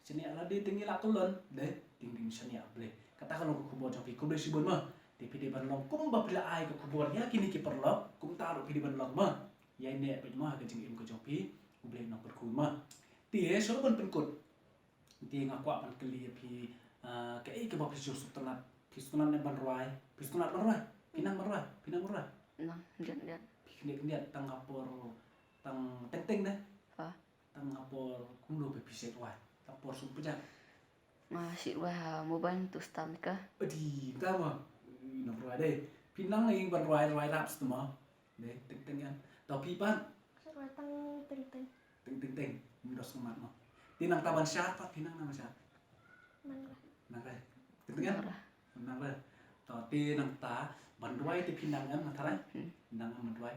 Shaniah ha lade te ngi lah kyllon de, dei dei ban shaniah ha U Blei. Kata ka long ka khubor jong phi, khublei shibun mo. Te phi dei ban long kumba phi la ai ka khubor ïa kine ki paralok, kumta ruh phi dei ban long mo. Ïaineh beit mo ha ka jingim ka jong phi, U Blei un nang kyrkhu mo. Te shuwa ban pynkut, te nga kwah ban kylli ïa phi, ah, kaei kaba phi shu sngewtynnat? Phi sngewtynnat ne ban rwai? Phi sngewtynnat ban rwai? Phi nang ban rwai? Phi nang ban rwai? Nang, khyndiat khyndiat. Phi khyndiat khyndiat tang ha por, tang teng teng ne? Ha. Tang ha por kumno phi, phi shait rwai? Tang por sum pjat? Nga shait rwai ha mobile tu stam ka. Adi, ka mo. Nang rwai de. Phi nang ïa ban rwai, rwai rap stam mo. De, teng teng ïa. To phi pat? Shait rwai tang teng teng. Teng teng teng. Mynta sngewmat mo. Te nangta ban shad pat phi nang, nang ban shad? Nang rwai. Nang rwai. Teng teng ïa. Nang rwai. Nang rwai. To te nangta ban duwai te phi nang em, nang tharai? Hmm. Nang em ban duwai.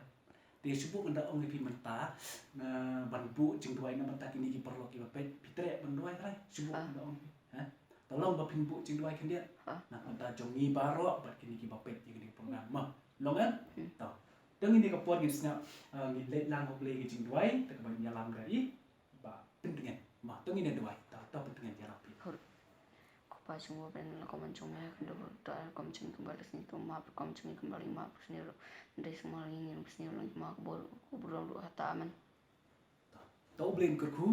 Te shu buh ngan da ong ïa phi mynta, na ban buh jingduwai na bynta kine ki paralok kiba peit, phi treh ban duwai tharai? Shu buh, ah, ngan da ong ïa phi. Ha? To long ba phin buh jingduwai khyndiat. Ha? Na bynta jong ngi baroh bad kine kiba peit ïa kane ka program. Hmm. Mo, long em? Hmm. To. Te ngin ïa ka por ngin sngap, ah, ngin leit lang ha U Blei ka jingduwai, te kaba ngin ïalam da i Bah Pyntngen. Mo, to ngin ïa duwai. To, to Pyntngen ïa rap phi. Hur. Ko Pa jong ngi ba don ha ka mon jong me, ka dei ba don ha ka mon jong ngi, kumba la sngewthuh ma, ka mon jong ngi kumba la ïa ma, ka sniew ruh. Dei sngewma la ngi, ka sniew la ngi ma, ka bor, ka bor ruh hata, amen. To, to U Blei un kyrkhu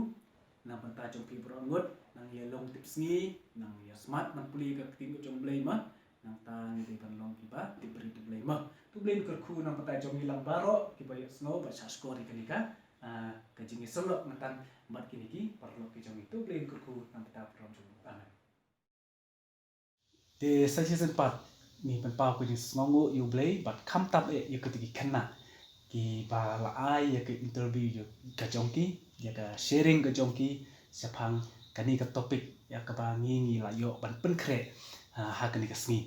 na bynta jong phi baroh ngut, nang ïa long tip sngi, nang ïa smat ban pule ka ktien ka jong U Blei mo. Nangta ngi dei ban long kiba tip briew tip Blei mo. To U Blei un kyrkhu na bynta jong ngi lang baroh kiba ïohsngew bad shah shkor ïa kane ka, ah, ka jingïasyllok mynta bad kine ki paralok ki jong ngi. To U Blei un kyrkhu na bynta baroh jong ngi. Amen. Te sa shisien pat ngi pynpaw ka jingsngewnguh ïa U Blei bad khamtam eh ïa kito ki khynnah kiba la ai ïa ka interview ïa ka jong ki, ïa ka sharing ka jong ki shaphang kane ka topic ïa kaba ngi, ngi la ïoh ban pynkhreh, ah, ha kane ka sngi.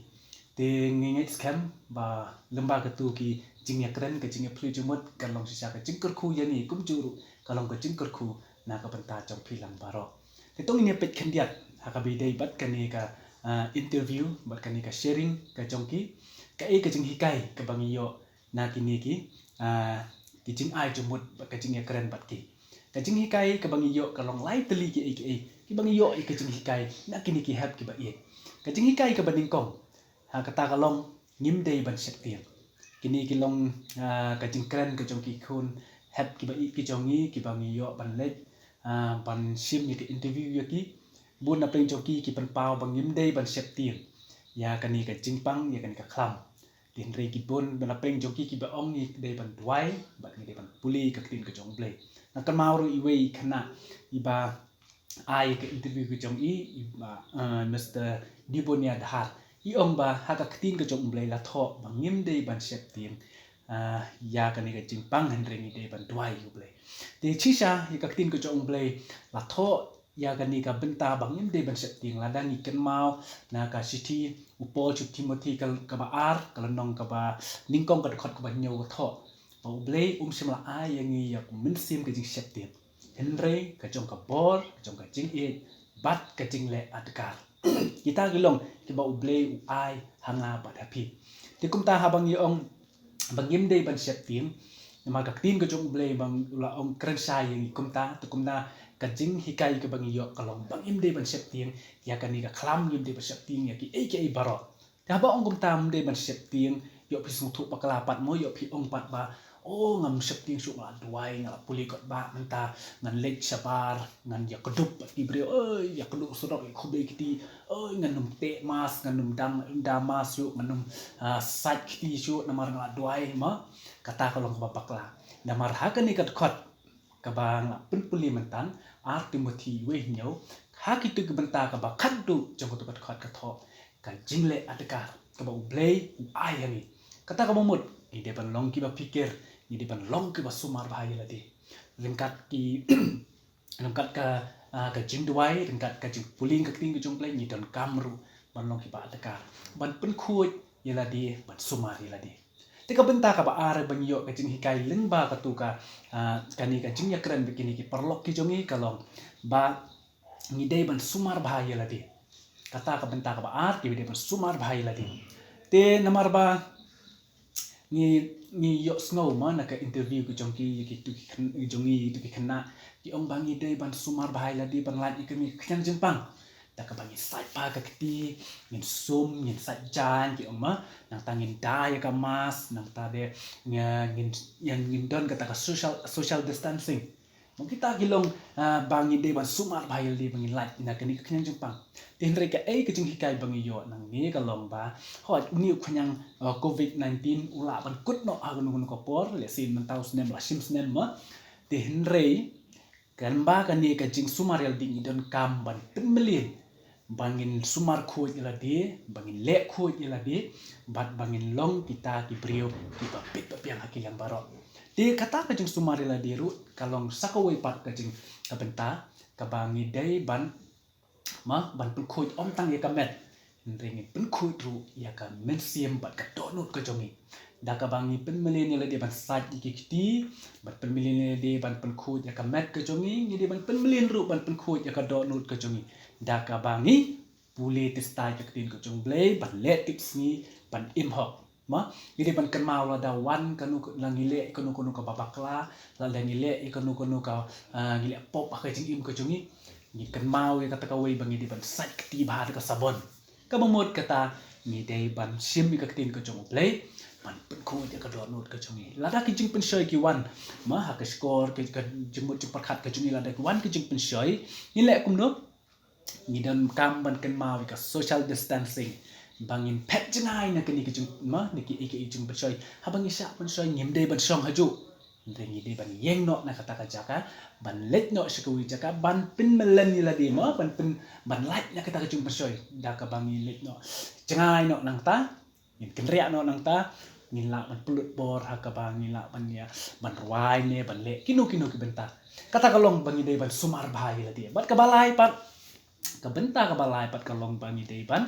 Te ngi ngeit skhem ba lyngba kito ki jingïakren, ka jingïaphylliew jingmut, kan long shisha ka jingkyrkhu ïa ngi kumjuh ruh ka long ka jingkyrkhu na ka bynta jong phi lang baroh. Te to ngin ïa peit khyndiat ha kaba ïadei bad kane ka, ah, interview bad kane ka sharing ka jong ki. Kaei ka jinghikai kaba ngi ïoh na kine ki, ah, ki jingai jingmut bad ka jingïakren bad ki. Ka jinghikai kaba ngi ïoh ka long lai tylli kiei kiei kiba ngi ïoh ïa ka jinghikai na kine ki hep kiba ïeit. Ka jinghikai kaba nyngkong, ha, kata ka long ngim dei ban sheptieng. Kine ki long, ah, ka jingkren ka jong ki khun hep kiba ïeit ki jong ngi kiba ngi ïoh ban leit, ah, ban shim ïa ka interview ïa ki. Bun na pdeng jong ki ki pynpaw ba ngim dei ban sheptieng ïa kane ka jingpang, ïa kane ka khlam. Te hynrei ki bun na pdeng jong ki kiba ong ngi dei ban duwai bad ngi dei ban pule ka ktien ka jong U Blei. Nga kynmaw ruh iwei i khynnah iba ai ka interview ka jong i, i Bah, eh, Mister Dibonia Dhar. I ong ba ha ka ktien ka jong U Blei la thoh ba ngim dei ban sheptieng, eh, ïa kane ka jingpang, hynrei ngi dei ban duwai ïa U Blei. Te shisha ïa ka ktien ka jong U Blei la thoh ïa kane ka bynta ba ngim dei ban sheptieng, lada ngi kynmaw na ka shithi u Paul sha u Timothi ka, kaba ar, ka lynnong kaba nyngkong, ka dkhot kaba hynñiew, ka thoh ba U Blei um shym la ai ïa ngi ïa ka mynsiem ka jingsheptieng, hynrei ka jong ka bor, ka jong ka jingïeit bad ka jingleh adkar. Kita ki long kiba U Blei u ai ha nga bad ha phi. Te kumta haba ngi ong ba ngim dei ban sheptieng, namar ka ktien ka jong U Blei ba u la ong kren shai ïa ngi kumta, te kumta ka jinghikai kaba ngi ïoh ka long ba ngim dei ban sheptieng ïa kane ka khlam, ngim dei ban sheptieng ïa kiei kiei baroh. Te haba ong kumta, ym dei ban sheptieng, ïoh phi sngewthuh bakla pat mo, ïoh phi ong pat ba, o, ngam sheptieng shuh, nga la duwai, nga la pule kot ba mynta, ngan leit shabar, ngan ïakdup bad ki briew, oi, ïakdup surok, ïakhublei kti, oi, ngan ym teh mask, ngan ym dang da mask shuh, ngan ym, ah, sait kti shuh namar nga la duwai, mo. Kata ka long kaba bakla. Namar ha kane ka dkhot kaba nga pynpule mynta, ar Timothi wei hynñiew, ha kitu ki bynta kaba khatduh jong katu ka dkhot ka thoh ka jingleh adkar kaba U Blei u ai ha ngi. Kata kaba mut, ngi dei ban long kiba phikir, ngi dei ban long kiba sumar bha ïa lade. Ryngkat ki, ryngkat ka, ah, ka jingduwai, ryngkat ka jingpule ïa ka ktien ka jong U Blei, ngi donkam ruh ban long kiba adkar, ban pynkhuid ïa lade, ban sumar ïa lade. Te ka bynta kaba ar ba ngi ïoh ka jinghikai lyngba katu ka, ah, kane ka jingïakren bad kine ki paralok ki jong ngi ka long ba ngi dei ban sumar bha ïa lade. Kata ka bynta kaba ar, kiba dei ban sumar bha ïa lade. Te namar ba ngi, ngi ïohsngew ma na ka interview ka jong ki, ki tu ki khynnah, jong ngi tu ki khynnah, ki ong ba ngi dei ban sumar bha ïa lade, ban lait ïa kane ka khñiang jingpang. Da kaba ngin sait bha ka kti, ngin sum, ngin sait jaiñ, ki ong ma, nangta ngin da ïa ka mask, nangta de ngin, ngin, ngin don kata ka social, social distancing. Mo, kita ki long, ah, ba ngi dei ban sumar bha ïa lade ba ngin lait na kane ka khñiang jingpang. Te hynrei kaei ka jinghikai ba ngi ïoh nangne ka long ba, hooid, une u khñiang, ah, covid nineteen u lah ban kut noh ha kano kano ka por, lehse mynta u snem la shim snem ma. Te hynrei, kan ba kane ka jingsumar ïa lade ngi donkam ban pynmlien ba ngin sumar khuid ïa lade, ba ngin leh khuid ïa lade, bad ba ngin long kita ki briew kiba bit ba biang ha ki liang baroh. Te kata ka jingsumar ïa lade ruh ka long sa kawei pat ka jing, ka bynta kaba ngi dei ban, ma, ban pynkhuid ym tang ïa ka met, hynrei ngin pynkhuid ruh ïa ka mynsiem bad ka dohnud ka jong ngi. Da kaba ngi pynmlien ïa lade ban sait ïa ki kti, ban pynmlien ïa lade ban pynkhuid ïa ka met ka jong ngi, ngi dei ban pynmlien ruh ban pynkhuid ïa ka dohnud ka jong ngi. Da kaba ngi pule tista ïa ka ktien ka jong U Blei, ban leh tipsngi, ban im hok. Ma, ngi dei ban kynmaw lada wan kano ka, la ngi leh kano kano kaba bakla, lada ngi leh kano kano ka, ah, ngi leh pop ha ka jingim ka jong ngi, ngi kynmaw ïa kata kawei ba ngi dei ban sait kti bha da ka sabon. Kaba mut kata, ngi dei ban shim ïa ka ktien ka jong U Blei, ban pynkhuid ïa ka dohnud ka jong ngi. Lada ki jingpynshoi ki wan, ma, ha ka shkor ka, ka jingmut jingpyrkhat ka jong ngi, lada ki wan ki jingpynshoi, ngi leh kumno? Ngi donkam ban kynmaw ïa ka social distancing, ba ngin phet jngai na kine ki jing, ma, na kiei kiei ki jingpynshoi. Haba ngi shah pynshoi ngim dei ban shong hajuh. Hynrei ngi dei ban ïeng noh na kata ka jaka, ban leit noh sha kawei jaka, ban pynmlien ïa lade, ma, ban pyn, ban lait na kata ka jingpynshoi. Da kaba ngi leit noh jngai noh nangta, ngin kynriah noh nangta, ngin lah ban pynlut por ha kaba ngi lah ban ïa, ban rwai ne ban leh kino kino ki bynta. Kata ka long ba ngi dei ban sumar bha ïa lade. Bad kaba lai pat, ka bynta kaba lai pat ka long ba ngi dei ban,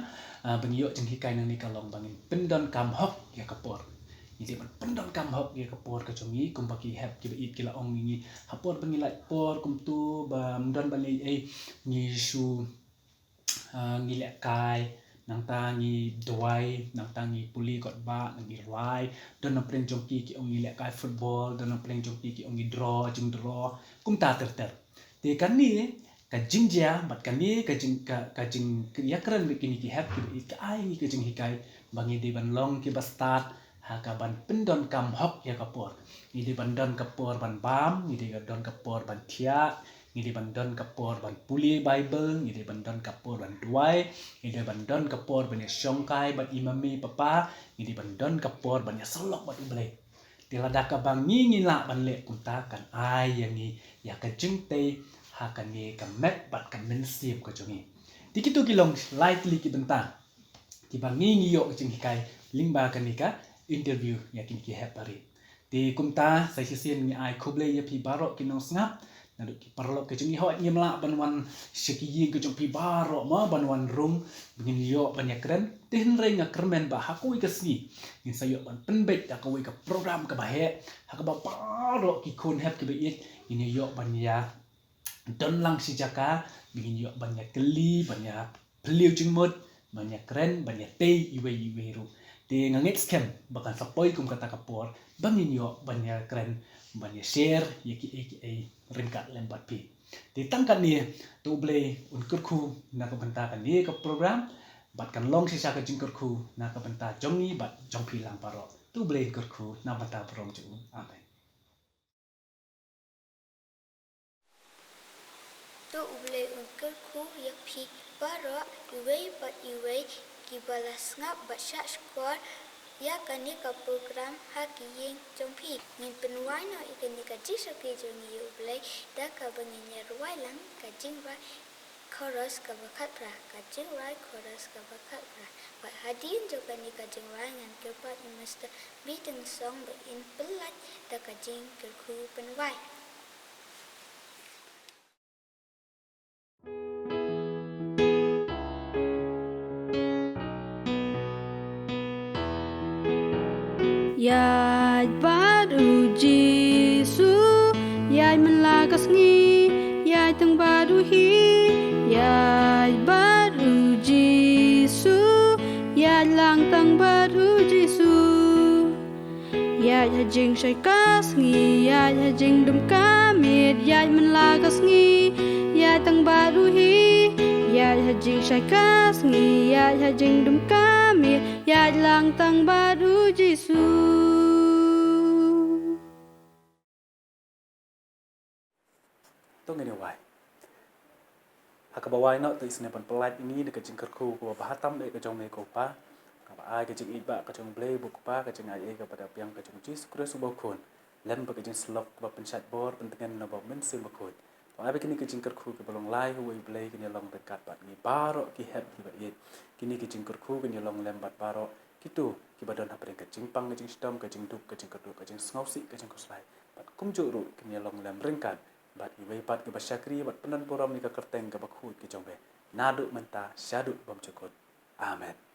ah, ba ngi ïoh jinghikai nangne ka long ba ngin pyndonkam hok ïa ka por. Ngi dei ban pyndonkam hok ïa ka por ka jong ngi, kumba ki hep kiba ïeit ki la ong ïa ngi, ha por ba ngi lait por kumtu, ba ym don ban leh ei, ngi shu, ah, ngi lehkai, nangta ngi duwai, nangta ngi pule kot ba, ngi rwai. Don na pdeng jong ki ki ong ngi lehkai football, don na pdeng jong ki ki ong ngi draw, jingdraw, kumta ter ter. Te kane ka jingjia bad kane ka jing, ka, ka jingïakren bad kine ki hep kiba ïeit ka ai ngi ka jinghikai ba ngi dei ban long kiba stad ha ka ban pyndonkam hok ïa ka por. Ngi dei ban don ka por ban bam, ngi dei ban don ka por ban thiah, ngi dei ban don ka por ban pule Baibl, ngi dei ban don ka por ban duwai, ngi dei ban don ka por ban ïashongkai bad i mami i papa, ngi dei ban don ka por ban ïasyllok bad U Blei. Te lada kaba ngi ngi lah ban leh kumta kan ai ïa ngi ïa ka jingtei ha kane ka met bad ka mynsiem ka jong ngi. Te kitu ki long lai tylli ki bynta kiba ngi ngi ïoh ka jinghikai lyngba kane ka interview ïa kine ki hep barit. Te kumta sa shisien ngi ai khublei ïa phi baroh ki nongsngap. Naduh ki paralok ki jong ngi, hooid ngim lah ban wan sha ki ïing ki jong phi baroh mo, ban wan rung ba ngin ïoh ban ïakren. Te hynrei nga kyrmen ba ha kawei ka sngi ngin sa ïoh ban pynbeit da kawei ka program kaba heh ha kaba baroh ki khun hep kiba ïeit ngin ïoh ban ïa don lang shi jaka ba ngin ïoh ban ïa kylli, ban ïa phylliew jingmut, ban ïa kren, ban ïa tei iwei iwei ruh. Te nga ngeit skhem ba kan sa poi kum kata ka por ba ngin ïoh ban ïa kren, ban ïa share ïa kiei kiei ryngkat lem bad phi. Te tang katne, to U Blei un kyrkhu na ka bynta kane ka program, bad kan long shisha ka jingkyrkhu na ka bynta jong ngi bad jong phi lang baroh. To U Blei un kyrkhu na ka bynta burom jong u. Amen. To U Blei un kyrkhu ïa phi baroh, iwei pa iwei kiba la sngap bad shah shkor ïa kane ka program ha ki ïing jong phi. Ngin pynwai noh ïa kane ka jingshakri jong ngi ïa U Blei da kaba ngin ïa rwai lang ka jingrwai chorus kaba khatphra, ka jingrwai chorus kaba khatphra. Bad hadien jong kane ka jingrwai ngan kyrpad ïa Mister B Tynsong ba in pyllait da ka jingkyrkhu pynwai. Ïaid bad u Jisu, ïaid man la ka sngi, ïaid tang bad u hi. Ïaid bad u Jisu, ïaid lang tang bad u Jisu. Ïaid ha jingshai ka sngi, ïaid ha jingdum ka miet, ïaid man la ka sngi, ïaid tang bad u hi. Ïaid ha jingshai ka sngi, ïaid ha jingdum ka miet, ïaid lang tang bad u Jisu. To ngin ïa wai. Ha kaba wai noh to isynei ban pyllait ïa ngi da ka jingkyrkhu kaba bha tam eh ka jong me ko Pa. Kaba ai ka jingïeit ba ka jong U Blei bad ko Pa, ka jingaiei kaba da biang ka jong u Jisu Khrist uba u Khun, lem bad ka jingsyllok kaba pynshait bor pyntngen na u Mynsiem Bakhuid. To ai ba kine ki jingkyrkhu kiba long lai ha uwei U Blei kin ïa long ryngkat bad ngi baroh ki hep kiba ïeit. Kine ki jingkyrkhu kin ïa long lem bad baroh kito kiba don hapdeng ka jingpang, ka jingshitom, ka jingduk, ka jingkyrduh, ka jingsngewsih, ka jingkhuslai. Bad kumjuh ruh kin ïa long lem ryngkat bad iwei pat kiba shakri bad pyndonburom ïa ka kyrteng kaba khuid ka jong me, naduh mynta shaduh bymjukut. Amen.